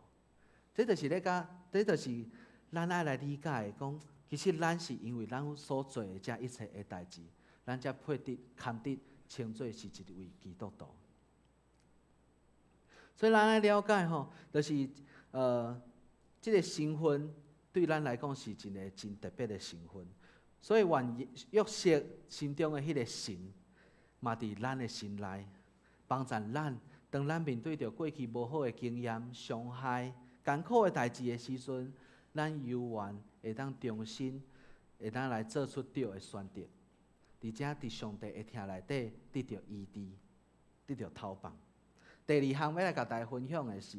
這就是咧講，這就是咱愛來理解的講，其實咱是因為咱所做的這一切的代誌，咱才配得堪得稱做是一位基督徒。所以咱愛了解吼，就是這个身份對咱來講是一个真特別的身份。所以願約瑟心中的彼个神，嘛佇咱的心內，幫助咱，當咱面對著過去無好的經驗、傷害、艱苦的代誌的時陣，咱猶原會當重新會當來做出對的選擇，而且佇上帝的疼內底得著醫治，得著透放。第二項欲來共大家分享的是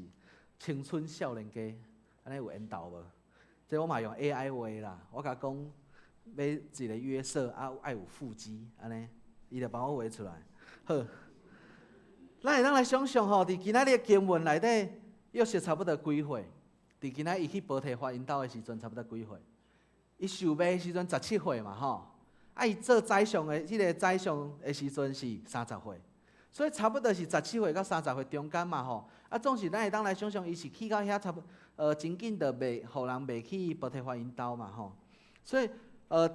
青春少年家，按呢有緣投無？這我嘛用 AI 畫啦，我共伊講欲一个約瑟啊，愛有腹肌，按呢，伊就幫我畫出來。好，咱會當來想象吼，佇今仔日的經文內底，約瑟差不多幾歲？佇今仔伊去波提乏𪜶兜的時陣，差不多幾歲？伊受賣的時陣十七歲嘛，吼。啊，伊做宰相的彼个宰相的時陣是三十歲，所以差不多是十七歲到三十歲中間嘛吼。啊，總是咱會當來想像，伊是去到遐差不，真緊就袂，予人袂去薄提華𪜶兜嘛吼。所以，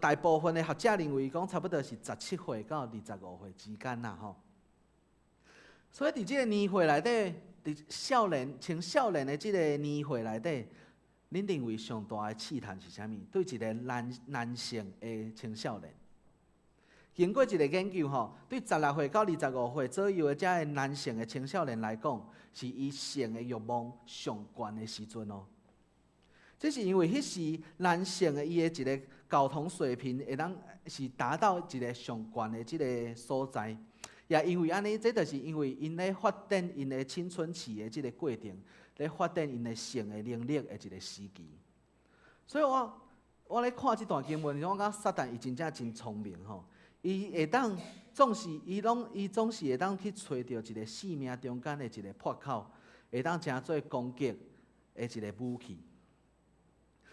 大部分的學者認為講，差不多是十七歲到25歲之間啦吼。所以佇這個年歲內底，佇少年、青少年的這個年歲內底，恁認為上大的試探是啥物？對一個男性的青少年，經過一個研究吼，對十六歲到二十五歲左右的這个男性的青少年來講，是伊性的欲望上懸的時陣哦。這是因為彼時男性的伊的一個睾酮水平會當是達到一個上懸的這个所在，也因為按呢，這就是因為𪜶咧發展𪜶的青春期的這个過程，咧發展𪜶的性的能力的一個時期。所以我咧看這段經文，我感覺撒旦伊真正真聰明吼，伊會當總是伊攏伊總是會當去揣著一個生命中間的一個破口，會當成做攻擊的一個武器。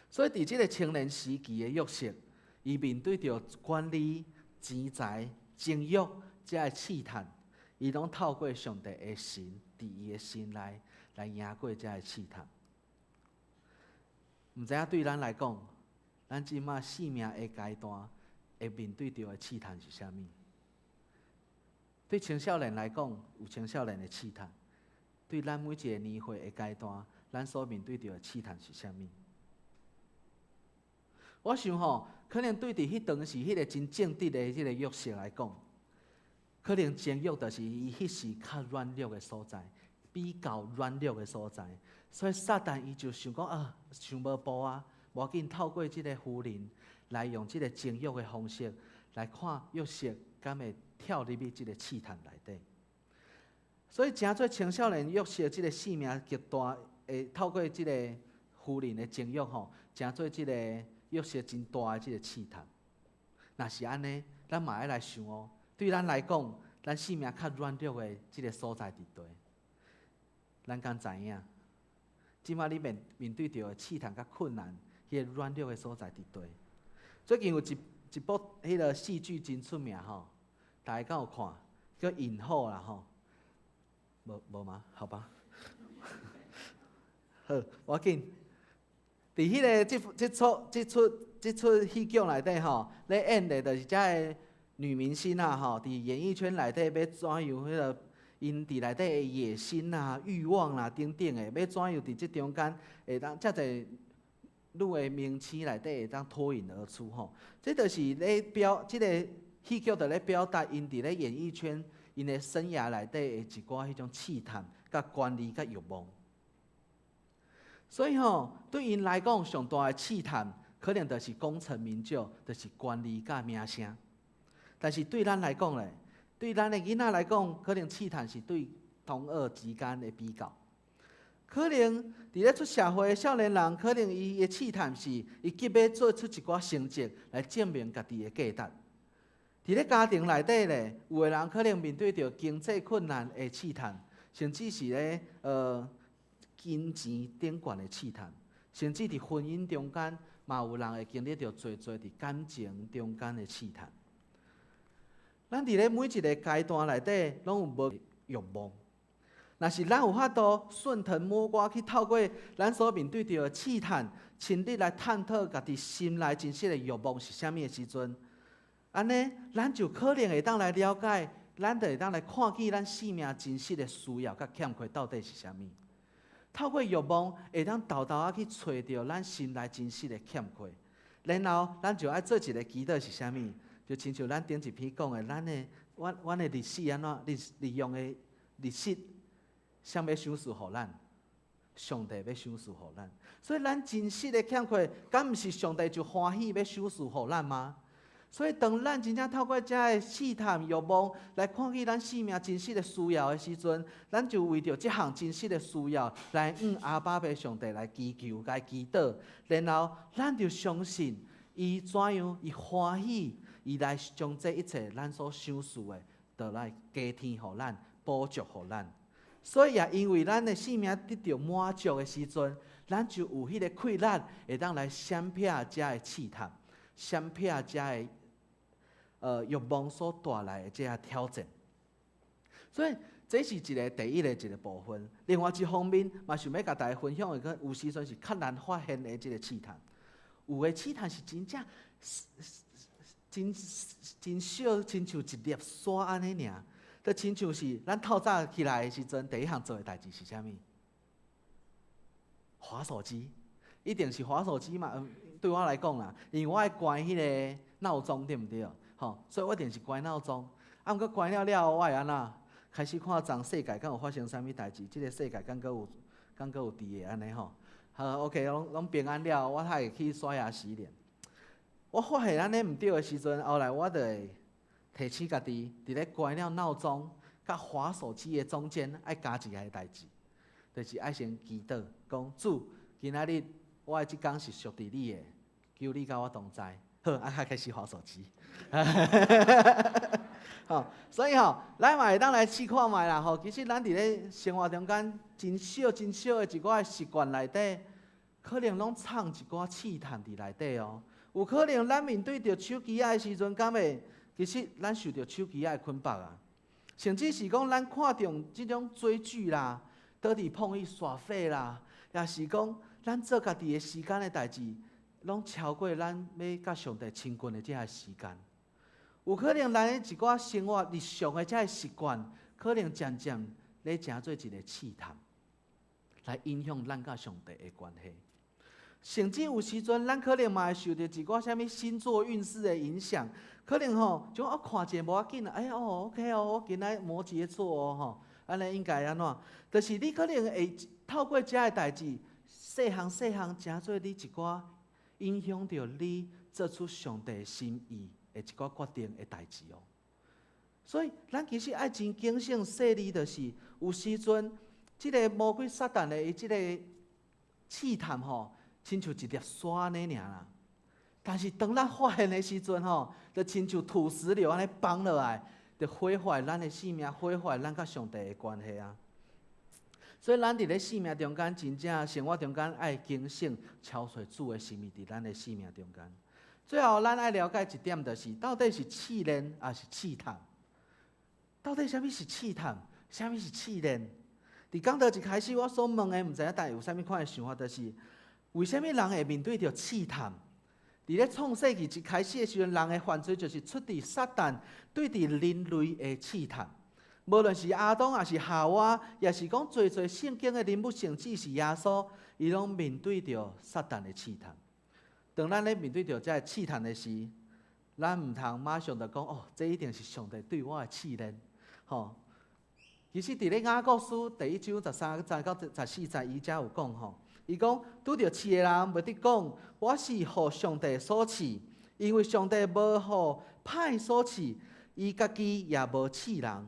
所以佇這個青年時期的約瑟，伊面對著權力、錢財、情慾這个試探，伊攏透過上帝的神，佇伊的心內來贏過這个試探。毋知影對咱來講，咱這馬生命的階段會面對著的試探是啥物？對青少年來講，有青少年的試探；對咱每一個年歲的階段，咱所面對著的試探是啥物？我想吼，可能對佇彼當時彼个真正直的這个約瑟來講，可能情慾就是伊彼時較軟弱的所在，比較軟弱的所在。所以撒旦伊就想講啊，想無步啊，無要緊，透過這个婦人來用這个情慾的方式來看約瑟敢會跳入去這个試探內底。所以，成做青少年約瑟這个生命極大，會透過這个婦人的情慾吼，成做這个約瑟真大的這个試探。若是按呢，咱嘛愛來想哦，對咱來講，咱生命較軟弱的這个所在佇佗？咱敢知影？這馬你面對著的試探佮困難，彼个軟弱的所在佇佗？最近有一部彼个戲劇真出名吼，大家敢有看？叫《影后》啦吼。無無嗎？好吧。好，無要緊。佇彼个這出戲劇內底吼，咧演的就是遮个女明星啊吼，佇演藝圈內底欲怎樣彼个，𪜶佇內底的野心啊、慾望啦等等的，欲怎樣佇這中間會當遮濟女的明星內底會當脫穎而出吼。這就是咧表，這个戲劇就咧表達𪜶佇咧演藝圈𪜶的生涯內底的一寡彼種試探、佮權力、佮慾望。所以吼，對𪜶來講，上大的試探可能就是功成名就，就是權力佮名聲。但是對咱來講咧，對咱的囡仔來講，可能試探是對同學之間的比較。可能佇咧出社會的少年人，可能伊的試探是，伊急欲做出一寡成績來證明家己的價值。佇咧家庭內底咧，有的人可能面對著經濟困難的試探，甚至是咧金錢頂懸的試探，甚至佇婚姻中間，嘛有人會經歷著濟濟佇感情中間的試探。咱佇咧每一个階段內底，攏有無欲望。若是咱有法度順藤摸瓜去透過咱所面對著的試探，親力來探討家己心內真實的欲望是啥物的時陣，按呢，咱就可能會當來了解，咱就會當來看見咱生命真實的需要佮欠缺到底是啥物。透過欲望，會當沓沓仔去揣著咱心內真實的欠缺，然後咱就愛做一个祈禱是啥物？就親像咱頂一篇講的，咱的阮阮的日子按怎利利用的日子，誰欲賞賜予咱？上帝欲賞賜予咱，所以咱真實的欠缺，敢毋是上帝就歡喜欲賞賜予咱嗎？所以當咱真正透過這个試探欲望來看見咱生命真實的需要的時陣，咱就為著這項真實的需要來向阿爸父上帝來祈求、來祈禱，然後咱就相信伊怎樣，伊歡喜，伊來將這一切咱所賞賜的，都來加添予咱、補足予咱。所以也因為咱的生命得著滿足的時陣，咱就有彼个氣力，會當來閃避這个試探，閃避這个欲望所帶來的這個挑戰。所以這是一個第一个一個部分。另外一方面，嘛想欲共大家分享的，個有時陣是較難發現的這個試探。有的試探是真正真真小，親像一粒沙按呢爾。就親像是咱透早起來的時陣，第一項做的代誌是啥物？滑手機，一定是滑手機嘛。對我來講啦，因為我愛關彼个鬧鐘，對毋對？吼，所以我一定是關鬧鐘。啊，毋過關了了後，我會按怎？開始看昨世界敢有發生啥物代誌？這个世界敢閣有佇的按呢吼？好，OK，攏平安了，我才會去刷牙洗臉。我發現按呢毋對的時陣，後來我就會提醒家己，佇咧關了鬧鐘佮滑手機的中間，愛加一个代誌，就是愛先祈禱，講主，今仔日我的這工是屬佇你的，求你佮我同在。好，啊，才開始滑手機。吼，所以吼，咱嘛會當來試看覓啦吼。其實咱佇咧生活中間，真小真小的一寡習慣內底，可能攏藏一寡試探佇內底哦。有可能咱面對著手機仔的時陣，敢會其實咱受著手機仔的捆綁啊。甚至是講咱看著這種追劇啦，倒佇碰伊耍廢啦，抑是講咱做家己的時間的代誌，攏超過咱欲佮上帝親近的這个時間。有可能咱的一寡生活日常的這个習慣，可能漸漸咧成做一個試探，來影響咱佮上帝的關係。甚至有時陣，咱可能嘛會受著一寡啥物星座運勢的影響，可能吼，就我看一下無要緊啦，哎哦，OK 哦，我今仔摩羯座哦吼，按呢應該按怎？就是你可能會透過這个代誌，細項細項，成做你一寡影響著你做出上帝心意的一寡決定的代誌哦。所以，咱其實愛真警醒細膩，就是有時陣，這个魔鬼撒旦的伊這个試探吼，親像一粒沙按呢爾啦。但是當咱發現的時陣吼，就親像土石流按呢崩落來，就毀壞咱的性命，毀壞咱佮上帝的關係啊。所以，咱佇咧生命中間，真正生活中間愛警醒，敲揣主的心意佇咱的生命中間。最後，咱愛了解一點，就是到底是試煉抑是試探？到底啥物是試探？啥物是試煉？佇講道一開始，我所問的，毋知影大家有啥物款的想法，就是為啥物人會面對著試探？佇咧創世紀一開始的時陣，人的犯罪就是出佇撒旦對佇人類的試探。無論是亞當，抑是夏娃，抑是講濟濟聖經的人物，甚至是耶穌，伊攏面對著撒旦的試探。當咱咧面對著這个試探的時，咱毋通馬上就講哦，這一定是上帝對我的試煉，吼。其實佇咧雅各書第一章十三節到十四節，伊遮有講吼，伊講拄著試的人，袂得講我是予上帝所試，因為上帝無予歹所試，伊家己也無試人。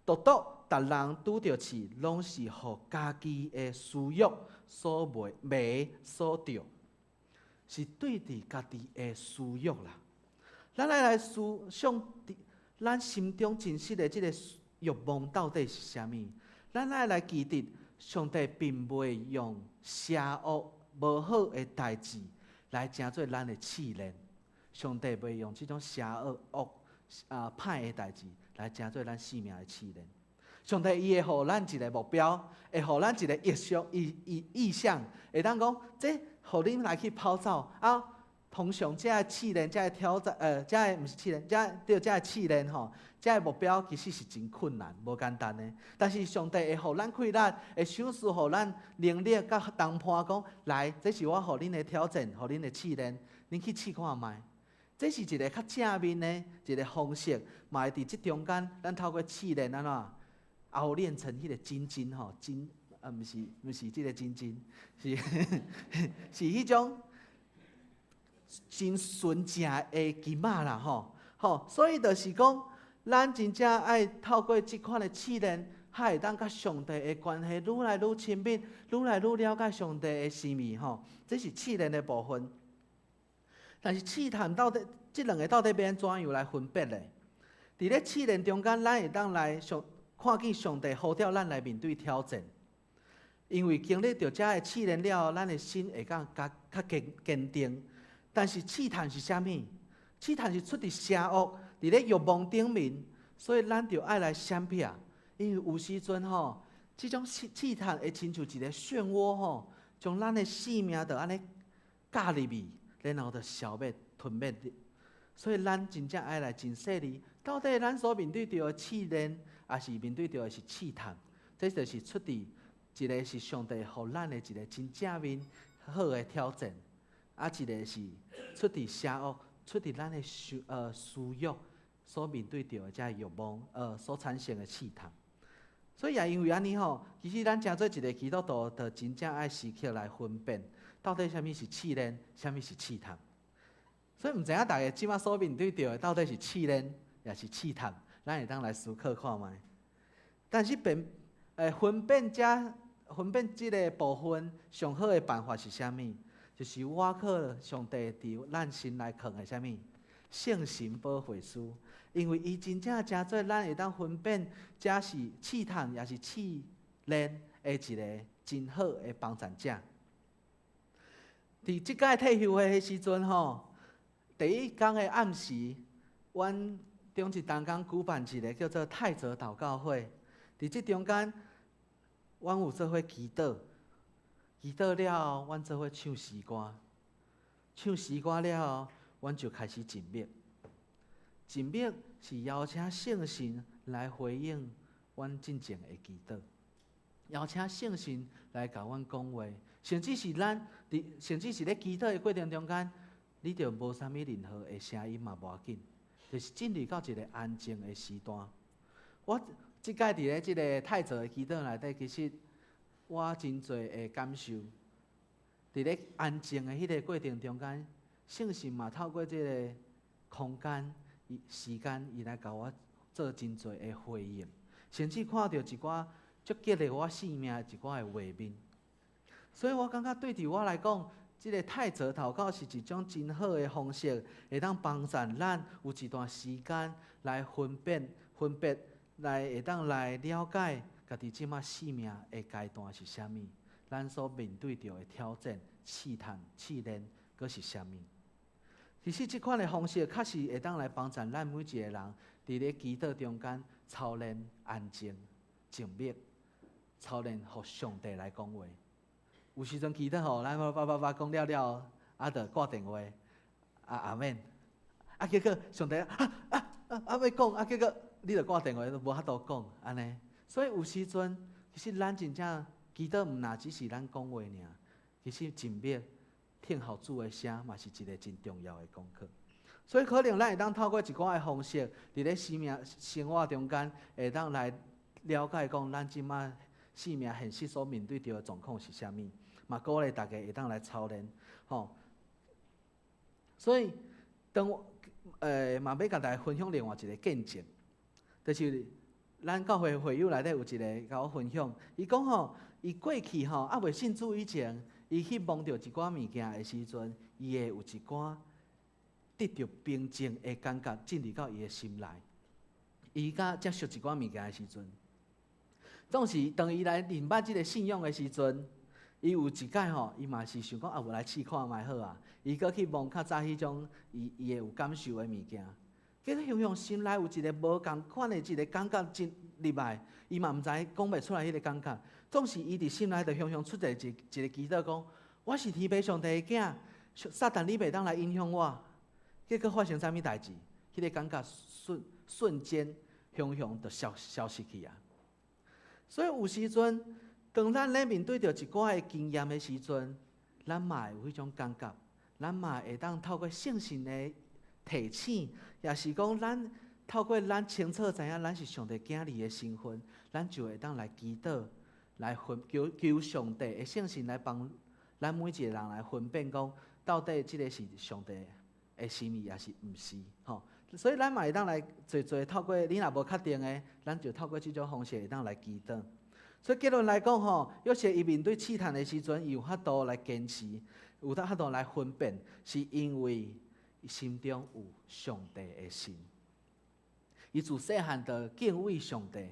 獨獨逐人拄著試，攏是予家己的私欲所迷迷所著，是對佇家己的私欲啦。咱來來思想，咱心中真實的這个欲望到底是啥物？咱愛來記得，上帝並袂用邪惡、無好的代誌來成做咱的試煉。上帝袂用這種邪惡、惡啊歹的代誌來成做咱生命的試煉。上帝伊會予咱一个目標，會予咱一个異象、異異異象，會當講，這予恁來去跑走啊。通常這个試煉、這个挑戰，這个毋是試煉，這个對這个試煉吼，這个目標其實是真困難、無簡單的。但是上帝會予咱氣力，會賞賜予咱能力，佮同伴講，來，這是我予恁的挑戰，予恁的試煉，恁去試看覓。這是一个較正面的一个方式，嘛會佇這中間，咱透過試煉按怎熬煉成彼个精金吼，金啊，毋是這个精金，是彼種真純正的金仔啦吼，吼，所以就是講，咱真正愛透過這款的試煉，才會當佮上帝的關係愈來愈親密，愈來愈了解上帝的心意吼。這是試煉的部分。但是試探到底，這兩个到底欲按怎樣來分別咧？佇咧試煉中間，咱會當來上看見上帝呼召咱來面對挑戰，因為經歷著這个試煉了後，咱的心會較較較堅堅定。但是試探是啥物？試探是出佇邪惡，佇咧欲望頂面，所以咱就愛來閃避，因為有時陣吼，這種試探會親像一个漩渦吼，將咱的性命就按呢咬入去，然後就消滅、吞滅。所以咱真正愛來真細膩，到底咱所面對著的試煉，抑是面對著的是試探？這就是出佇一个是上帝予咱的一个真正面好的挑戰，啊，一个是出佇邪惡、出佇咱的私欲所面對著的這欲望，所產生的試探。所以也因為按呢吼，其實咱成做一个基督徒，就真正愛時刻來分辨，到底啥物是試煉，啥物是試探。所以毋知影大家這馬所面對著的到底是試煉，抑是試探，咱會當來思考看覓。但是分辨這个部分上好的辦法是啥物？就是倚靠上帝佇咱心內藏的啥物？聖神保惠師，因為伊真正成做咱會當分辨，這是試探，抑是試煉的一个真好的幫贊者。佇這擺退休會的時陣吼，第一工的暗時，阮中一同工舉辦一个叫做泰澤禱告會。佇這中間，阮有做伙祈禱，祈禱了後，阮做伙唱詩歌，唱詩歌了後，阮就開始靜默。靜默是邀請聖神來回應阮進前的祈禱，邀請聖神來共阮講話，甚至是咧祈禱的過程中間，你著無啥物任何的聲音嘛無要緊，就是進入到一个安靜的時段。我這擺佇咧這个泰澤的祈禱內底，其實我真濟的感受，佇咧安靜的彼个過程中間，聖神嘛透過這个空間、時間，伊來共我做真濟的回應，甚至看著一寡足激勵我生命的一寡的畫面。所以我感覺對佇我來講，這个泰澤禱告是一種真好的方式，會當幫助咱有一段時間來分辨、分別，來會當來了解家己這馬生命的階段是啥物，咱所面對著的挑戰、試探、試煉，閣是啥物。其實這款的方式，確實會當來幫助咱每一个人，佇咧祈禱中間操練安靜、靜默，操練予上帝來講話。有時陣祈禱吼，咱叭叭叭講了了，啊，就掛電話，啊阿們，啊結果上帝啊啊啊啊欲講，啊結果你就掛電話都無法度講，按呢。所以有時陣，其實咱真正祈禱毋若只是咱講話爾，其實靜默聽候主的聲嘛是一个真重要的功課。所以可能咱會當透過一寡的方式，佇咧生命生活中間，會當來了解講咱這馬生命現實所面對著的狀況是啥物，嘛鼓勵大家會當來操練，吼。所以當我嘛欲共大家分享另外一个見證，就是咱教會會友內底有一个共我分享，伊講吼，伊過去吼猶未信主以前，伊去摸著一寡物件的時陣，伊會有一寡得著平靜的感覺進入到伊的心內。伊佮接觸一寡物件的時陣，總是當伊來認捌這个信仰的時陣，伊有一擺吼，伊嘛是想講啊，無來試看覓好啊。伊閣去摸較早彼種伊會有感受的物件，結果雄雄心內有一个無仝款的一个感覺進入來，伊嘛毋知講袂出來彼个感覺。總是伊佇心內就雄雄出一個祈禱講：我是天父上帝的囝，撒旦你袂當來影響我。結果發生啥物代誌？彼个感覺瞬間雄雄就消失去啊！所以有時陣，當咱咧面對著一寡的經驗的時陣，咱嘛會有彼種感覺，咱嘛會當透過聖神的提醒，抑是講咱透過咱清楚知影咱是上帝囝兒的身份，咱就會當來祈禱，來分求求上帝的聖神來幫咱每一个人來分辨講，到底這个是上帝的心意，抑是毋是？吼！所以咱嘛會當來濟濟透過，你若無確定的，咱就透過這種方式會當來祈禱。所以結論來講吼，約瑟伊面對試探的時陣，伊有法度來堅持，有法度來分辨，是因為伊心中有上帝的心。伊自細漢就敬畏上帝，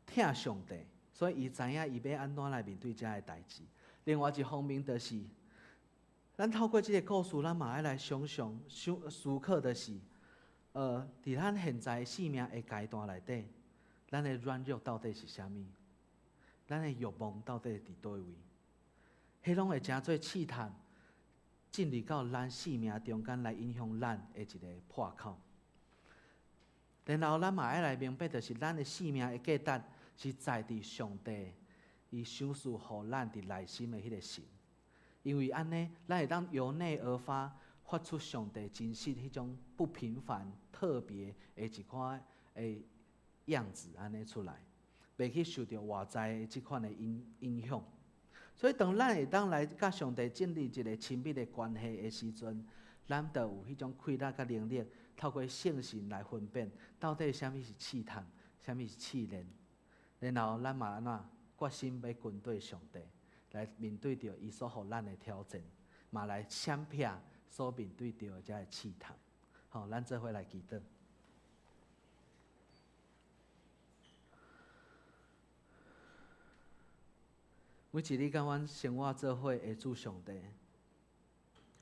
疼上帝，所以伊知影伊欲按怎來面對這个代誌。另外一方面就是，咱透過這个故事，咱嘛愛來想象、想思考的是，伫咱现在生命的阶段内底，咱的软弱到底是啥物？咱的欲望到底伫佗位？彼攏会成做试探，进入到咱生命中间来影响咱的一个破口。然后咱嘛爱来明白，就是咱的生命的价值是在伫上帝伊赏赐予咱伫内心的彼个神。因为按呢，咱会当由内而发，发出上帝真实彼种不平凡、特别的一款的样子，按呢出来，袂去受著外在的这款的影响。所以，当咱会当来佮上帝建立一个亲密的关系的时阵，咱就有彼种气力佮能力，透过圣神来分辨，到底啥物是试探，啥物是试炼。然后，咱嘛按怎决心欲跟缀上帝，来面对著伊所予咱的挑战，嘛来闪避所面对著的这个试探。好，咱做伙来祈祷。每一日佮阮生活做伙的主上帝，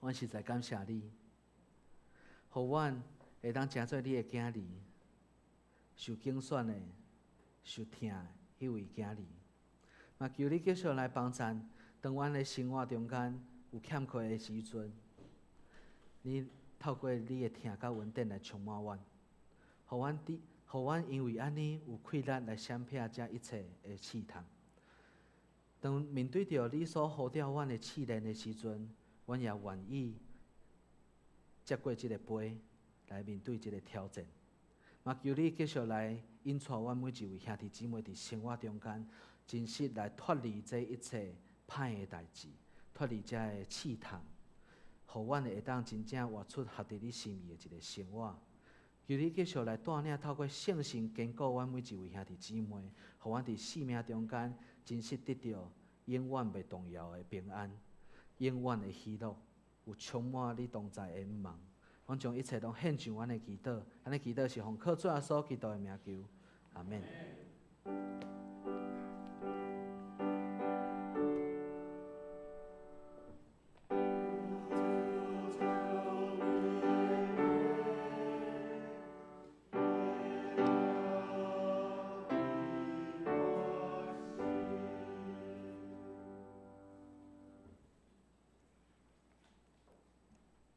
阮实在感谢你，予阮会当成做你的囝儿，受拣选的、受疼的彼位囝儿。嘛求你继续来帮助，当阮的生活中间有欠缺的时阵，你透过你的疼佮恩典来充满阮，予阮因为按呢有气力来闪避这一切的试探。当面对著你所呼召阮的试炼的时阵，阮也愿意接过这个杯来面对这个挑战。嘛求你继续来引带阮每一位兄弟姊妹伫生活中间，真实来脱离这一切歹的代志，脱离这个试探，予阮会当真正活出合伫你心意的一个生活。求你继续来带领，透过圣神坚固阮每一位兄弟姊妹，予阮伫生命中间真实得著永远袂动摇的平安，永远的喜乐，有充满你同在的向望。阮将一切拢献上阮的祈祷，按呢祈祷是奉靠主耶稣基督的名求，阿们。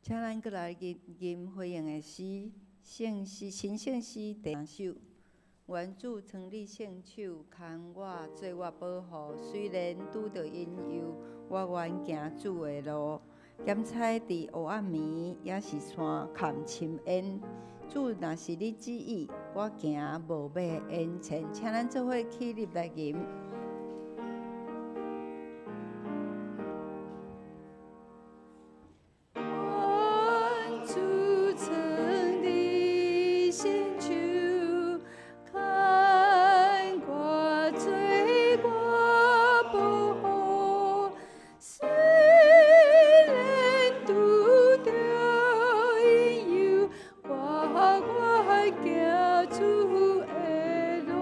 请咱阁来吟吟回应的诗，圣诗新圣诗第三首。愿主藏你圣手，牵我做我保护。虽然拄著引诱，我愿行主的路。咸彩伫黑暗暝，也是山坎深渊。主若是你旨意，我行无欲延前。请咱做伙起立来吟。主的路。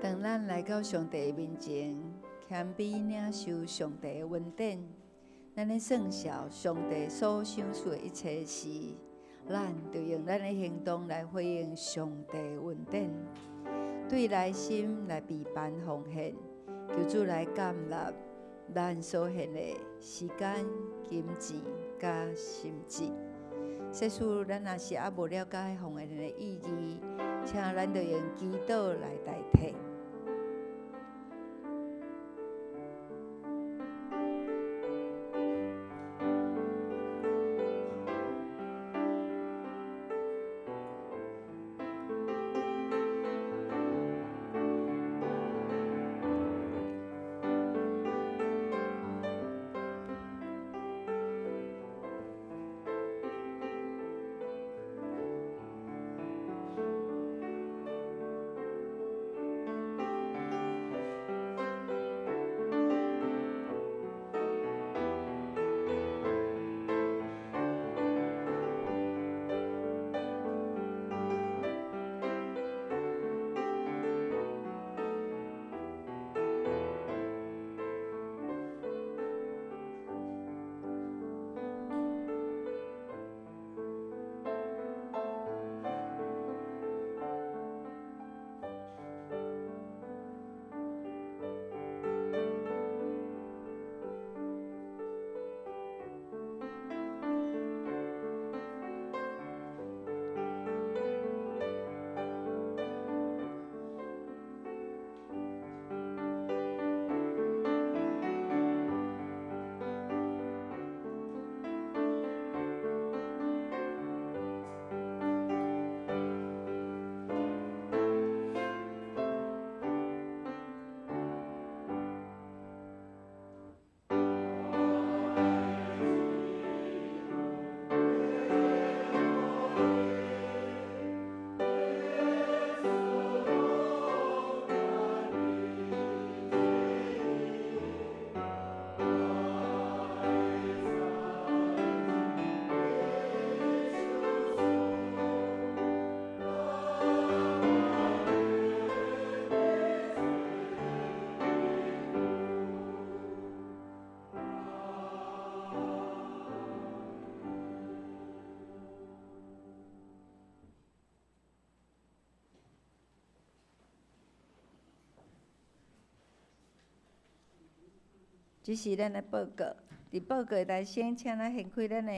當咱來到上帝的面前，謙卑領受上帝的恩典，咱咧算數上帝所賞賜的一切時，咱就用咱的行動來回應上帝的恩典，對內心來備辦奉獻，求主來接納咱所獻的時間、金錢佮心智。即使咱若是猶無了解奉獻的意義，請咱就用祈禱來代替。這是咱的報告。佇報告的內先，請咱掀開咱的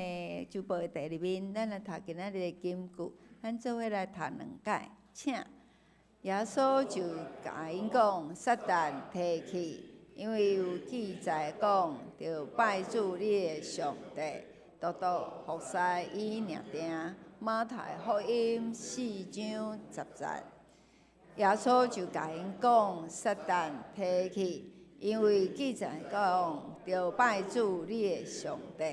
週報的第二面，咱來讀今仔日的金句。咱做伙來讀兩擺，請耶穌就共𪜶講：撒旦退去，因為有記載講，著拜主你的上帝，獨獨服侍伊爾定。馬太福音4章10節。耶穌就共𪜶講：撒旦退去。因為記載講，著拜主你的上帝，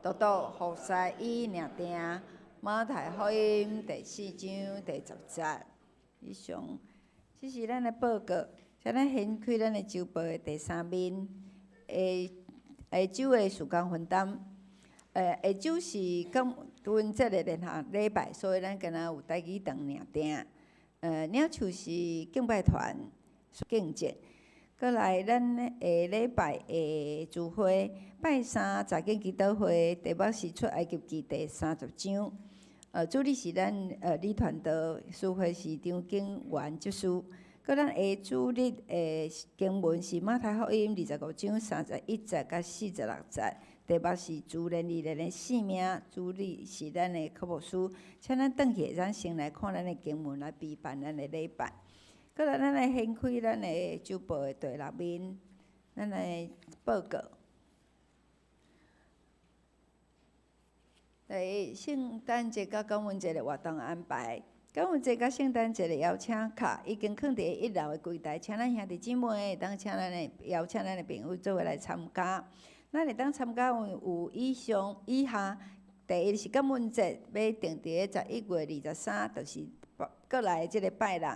獨獨服侍伊爾定。馬太福音第4章第10節。以上，這是咱的報告。請咱掀開咱的週報的第三面，下下晝的時間分擔。下晝是感恩節的連續禮拜，所以咱今仔有台語堂爾定。領袖是敬拜團敬節。閣來，咱下禮拜的聚會，拜三早間祈禱會，題目是出埃及記第三十章。主日是咱李傳道，司會是張景元執事。閣咱下主日的經文是馬太福音25章31節佮46節，題目是自憐而來的性命。主日是咱的課牧師，請咱轉去，咱先來看咱的經文來備辦咱的禮拜。閣來，咱來掀開咱的週報的第六面，咱來報告。第一，聖誕節佮感恩節的活動安排。感恩節佮聖誕節的邀請卡已經囥佇一樓的櫃台，請咱兄弟姊妹會當請咱的邀請咱的朋友做伙來參加。咱會當參加有以上以下，第一是感恩節，欲定佇咧11月23，就是閣來的這个拜六。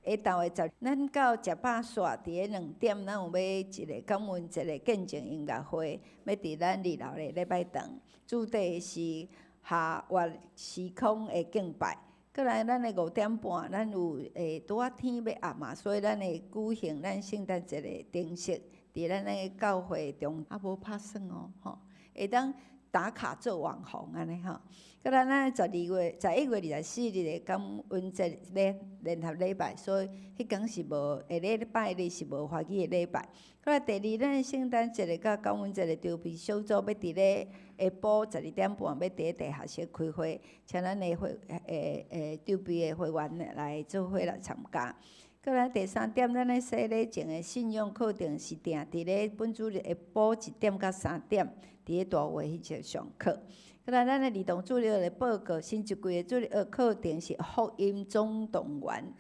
下晝的十，咱到食飽煞佇咧兩點，咱有欲一个感恩節的見證音樂會，欲佇咱二樓的禮拜堂，主題是跨越時空的敬拜。閣來咱的5點半，咱有拄仔天欲暗嘛，所以咱會舉行咱聖誕節的燈飾，佇咱的教會中，啊無拍算哦，吼，會當打卡做網紅按呢吼。閣來咱12月、11月24日的感恩節聯聯合禮拜，所以彼工是無下禮拜日是無華語的禮拜。閣來第二，咱聖誕節的佮感恩節的籌備小組欲佇咧下晡12點半，欲佇咧地下室開會，請咱的會籌備的會員來做伙來參加。閣來第三點，咱的洗禮前的信仰課程是定佇咧本主日下晡1點到3點，佇咧大會彼個上課。閣來咱的兒童主日學的報告，新一季的主日學課程是福音總動員，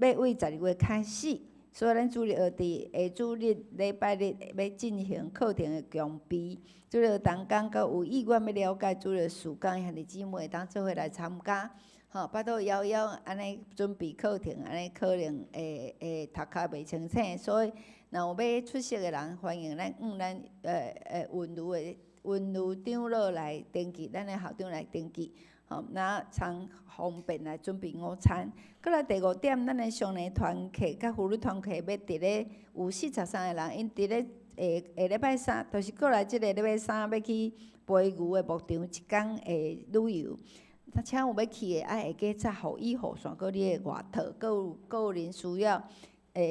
欲為12月開始，所以咱主日學佇下主日禮拜日欲進行課程的準備。主日學同工閣有意願欲了解主日學事工的兄弟姊妹，會當做伙來參加。吼，拜託枵枵按呢準備課程，按呢可能會頭殼袂清醒，所以若有欲出席的人，歡迎咱向咱溫如的溫如長老來登記，咱的校長來登記，吼，那才方便來準備午餐。閣來第五點，咱的少年團契佮婦女團契欲佇咧有43個人，𪜶佇咧下下禮拜三，就是過來這个禮拜三欲去飛牛的牧場一工的旅遊。請有欲去的，愛會記紮雨衣、雨傘，閣你的外套，閣有個人需要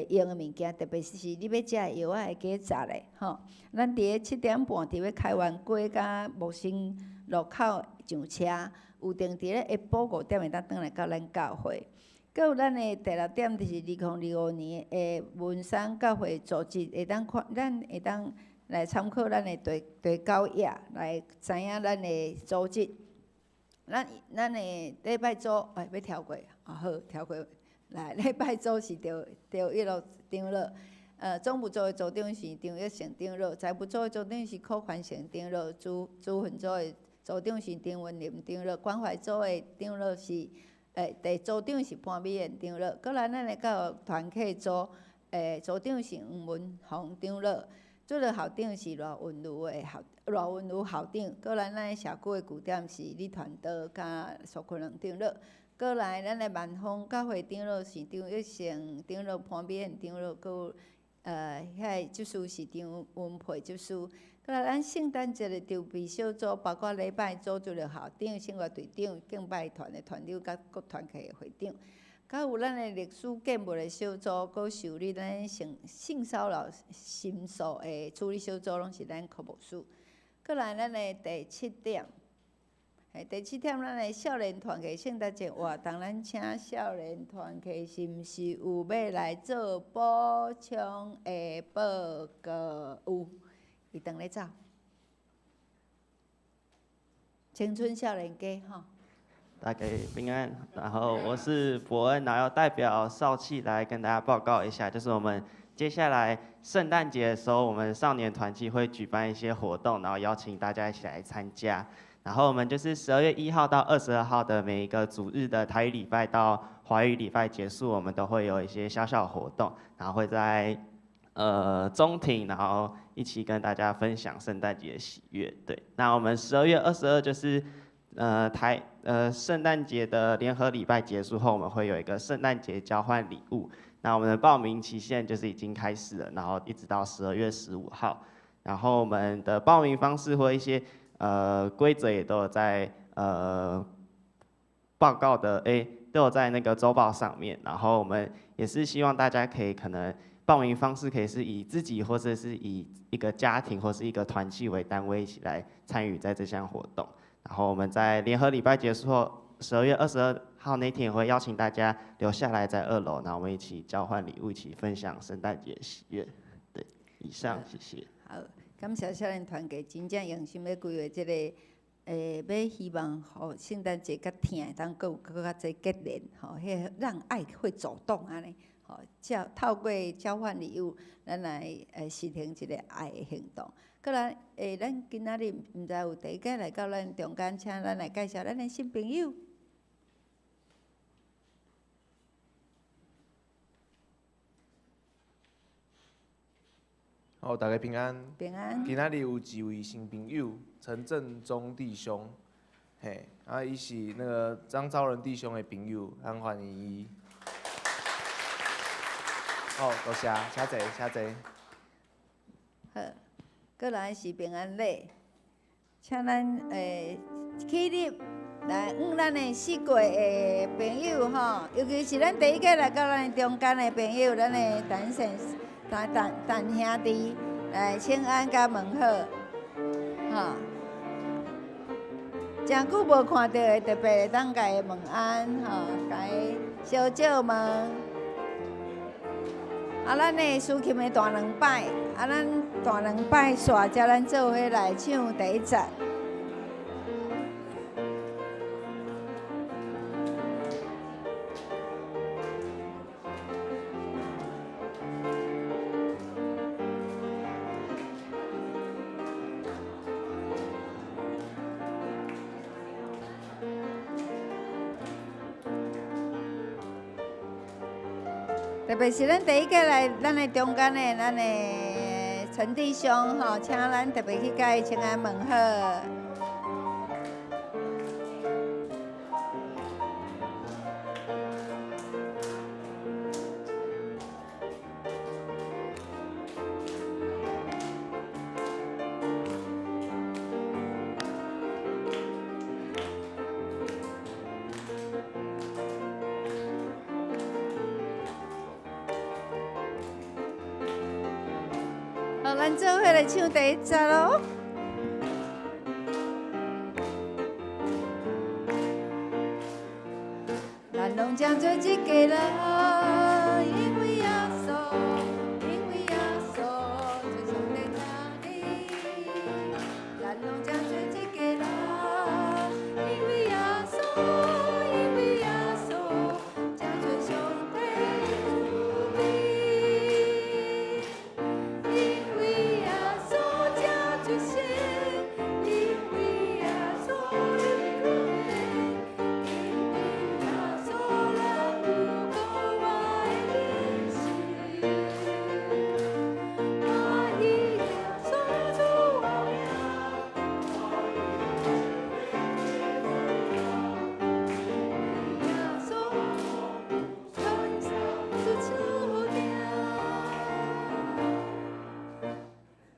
用的物件，特別是你欲食的藥仔會記紮咧，吼。咱佇咧7點半，佇咧開源街佮木星路口上車，有定佇咧下晡5點會當轉來到咱教會。閣有咱的第六點，就是2025年的文山教會組織，會當看，咱會當來參考咱的地地九頁，來知影咱的組織。咱的禮拜組，哎，欲跳過，啊好，跳過。來，禮拜組是趙趙一樂長老，總務組的組長是張玉成長老，財務組的組長是柯寬成長老，主主訓組的組長是張文林長老，關懷組的長老是，第組長是潘美燕長老。閣來咱的教育團契組，組長是黃文宏長老，主日校長是賴文如的校賴文如校長。閣來咱的社區的據點是李傳道佮蘇坤龍長老。閣來咱的萬豐教會長老是張玉成長老、潘美燕長老，閣有遐个執事是張文培執事。閣來咱聖誕節的籌備小組，包括禮拜組主日校長、聖樂隊長、敬拜團的團長，佮各團契的會長。閣有咱的歷史建物的小組，閣受理咱性性騷擾申訴的處理小組，攏是咱柯牧師。閣來咱的第七點。第七點，咱的少年團契聖誕節活動，咱請少年團契是毋是有欲來做補充的報告？有，伊當咧走。青春少年家吼。大家平安，然後我是伯恩，然後要代表少契來跟大家報告一下，就是我們接下來聖誕節的時候，我們少年團契會舉辦一些活動，然後邀請大家一起來參加。然後我們就是12月1號到22號的每一個主日的台語禮拜到華語禮拜結束，我們都會有一些小小活動，然後會在中庭，然後一起跟大家分享聖誕節的喜悅。對，那我們12月22就是聖誕節的聯合禮拜結束後，我們會有一個聖誕節交換禮物。那我們的報名期限就是已經開始了，然後一直到12月15號。然後我們的報名方式或一些規則也都有在報告的都有在那個週報上面。然後我們也是希望大家可以可能報名方式可以是以自己或者是以一個家庭或是一個團契為單位一起來參與在這項活動。然後我們在聯合禮拜結束後，12月22號那天也會邀請大家留下來在二樓，然後我們一起交換禮物，一起分享聖誕節喜悅。對，以上，謝謝。好，感謝少年團契真正用心欲規劃這個，欲希望予聖誕節佮疼會當閣有閣較濟結連，吼，彼个讓愛會走動按呢，吼，透過交換禮物，咱來實行一個愛的行動。閣來，咱今仔日毋知有第一擺來到咱中間，請咱來介紹咱的新朋友。好，大家平安。平安。今仔日有一位新朋友，陳振中弟兄。嘿，啊，伊是那个张昭仁弟兄的朋友，咱欢迎伊。好，多谢，请坐，请坐。好，过来是平安礼，请咱起立来，向咱的四界的朋友吼，尤其是咱第一个来到咱中间的朋友，咱的陈先陈陈陈兄弟来请安佮问好，吼。诚久无看著的，特别会当共伊问安，吼，共伊相借问。啊，咱的司琴的大两摆，啊，咱大两摆煞，才咱做伙来唱第一节。特别是咱第一个来咱的中间的咱的陈弟兄吼，请咱特别去共伊请安问好。好，咱做伙来唱第一节咯。咱拢将做一家人，因为耶稣，因为耶稣，做上帝听你。咱拢将做一家人，因为耶稣，因为耶稣，将做上帝慈悲。因为耶稣才出生，因为耶稣流血，因为耶稣咱有国外的人生。欢喜耶稣主后名，耶稣传出手定。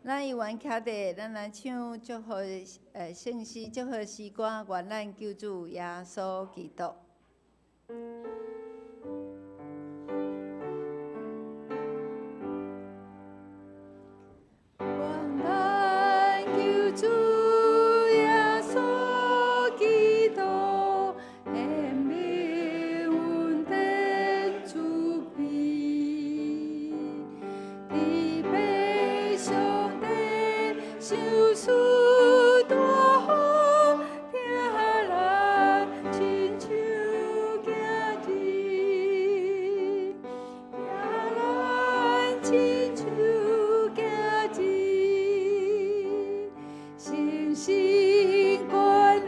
咱犹原徛伫，咱来唱祝福圣诗、祝福诗歌，愿咱救主耶稣基督。愿咱救主耶稣基督显明恩典慈悲，慈悲上帝赏赐大福，疼咱亲像囝儿，疼咱亲像囝儿，诚心关怜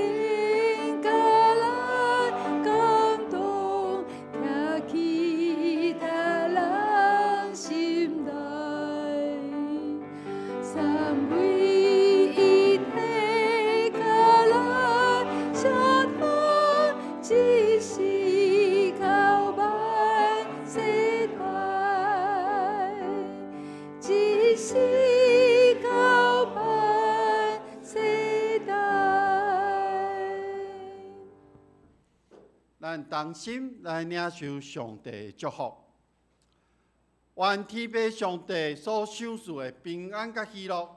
佮咱感动，徛起他人心内，三位一体佮咱相通，一世到万世代，一世到万世代。咱同心来领受上帝的祝福。愿天父上帝所赏赐的平安佮喜乐，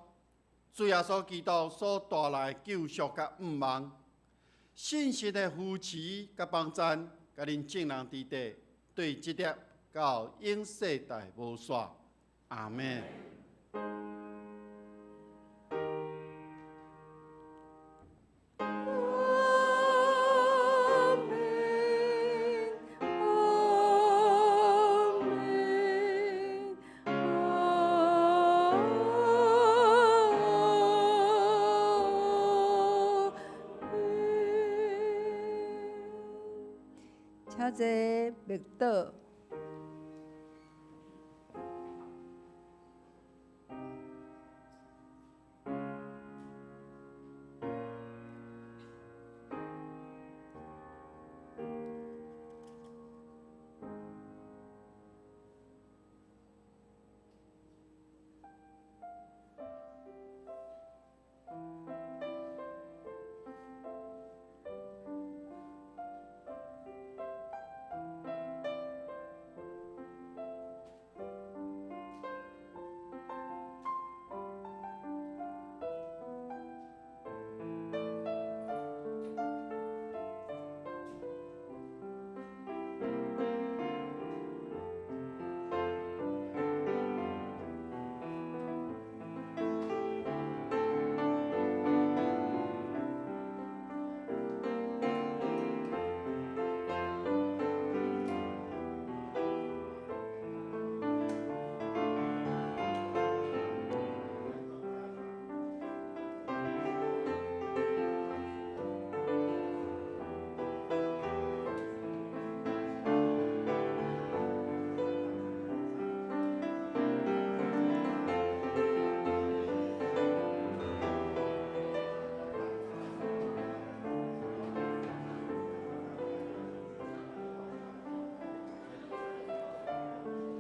主耶稣基督所带来的救赎佮盼望，信实的扶持佮帮赞，佮恁众人伫底，对这粒到永世代无煞。阿们。阿们，阿们，阿们。请坐默祷。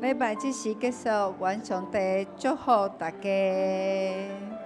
禮拜這時結束，願上帝祝福大家。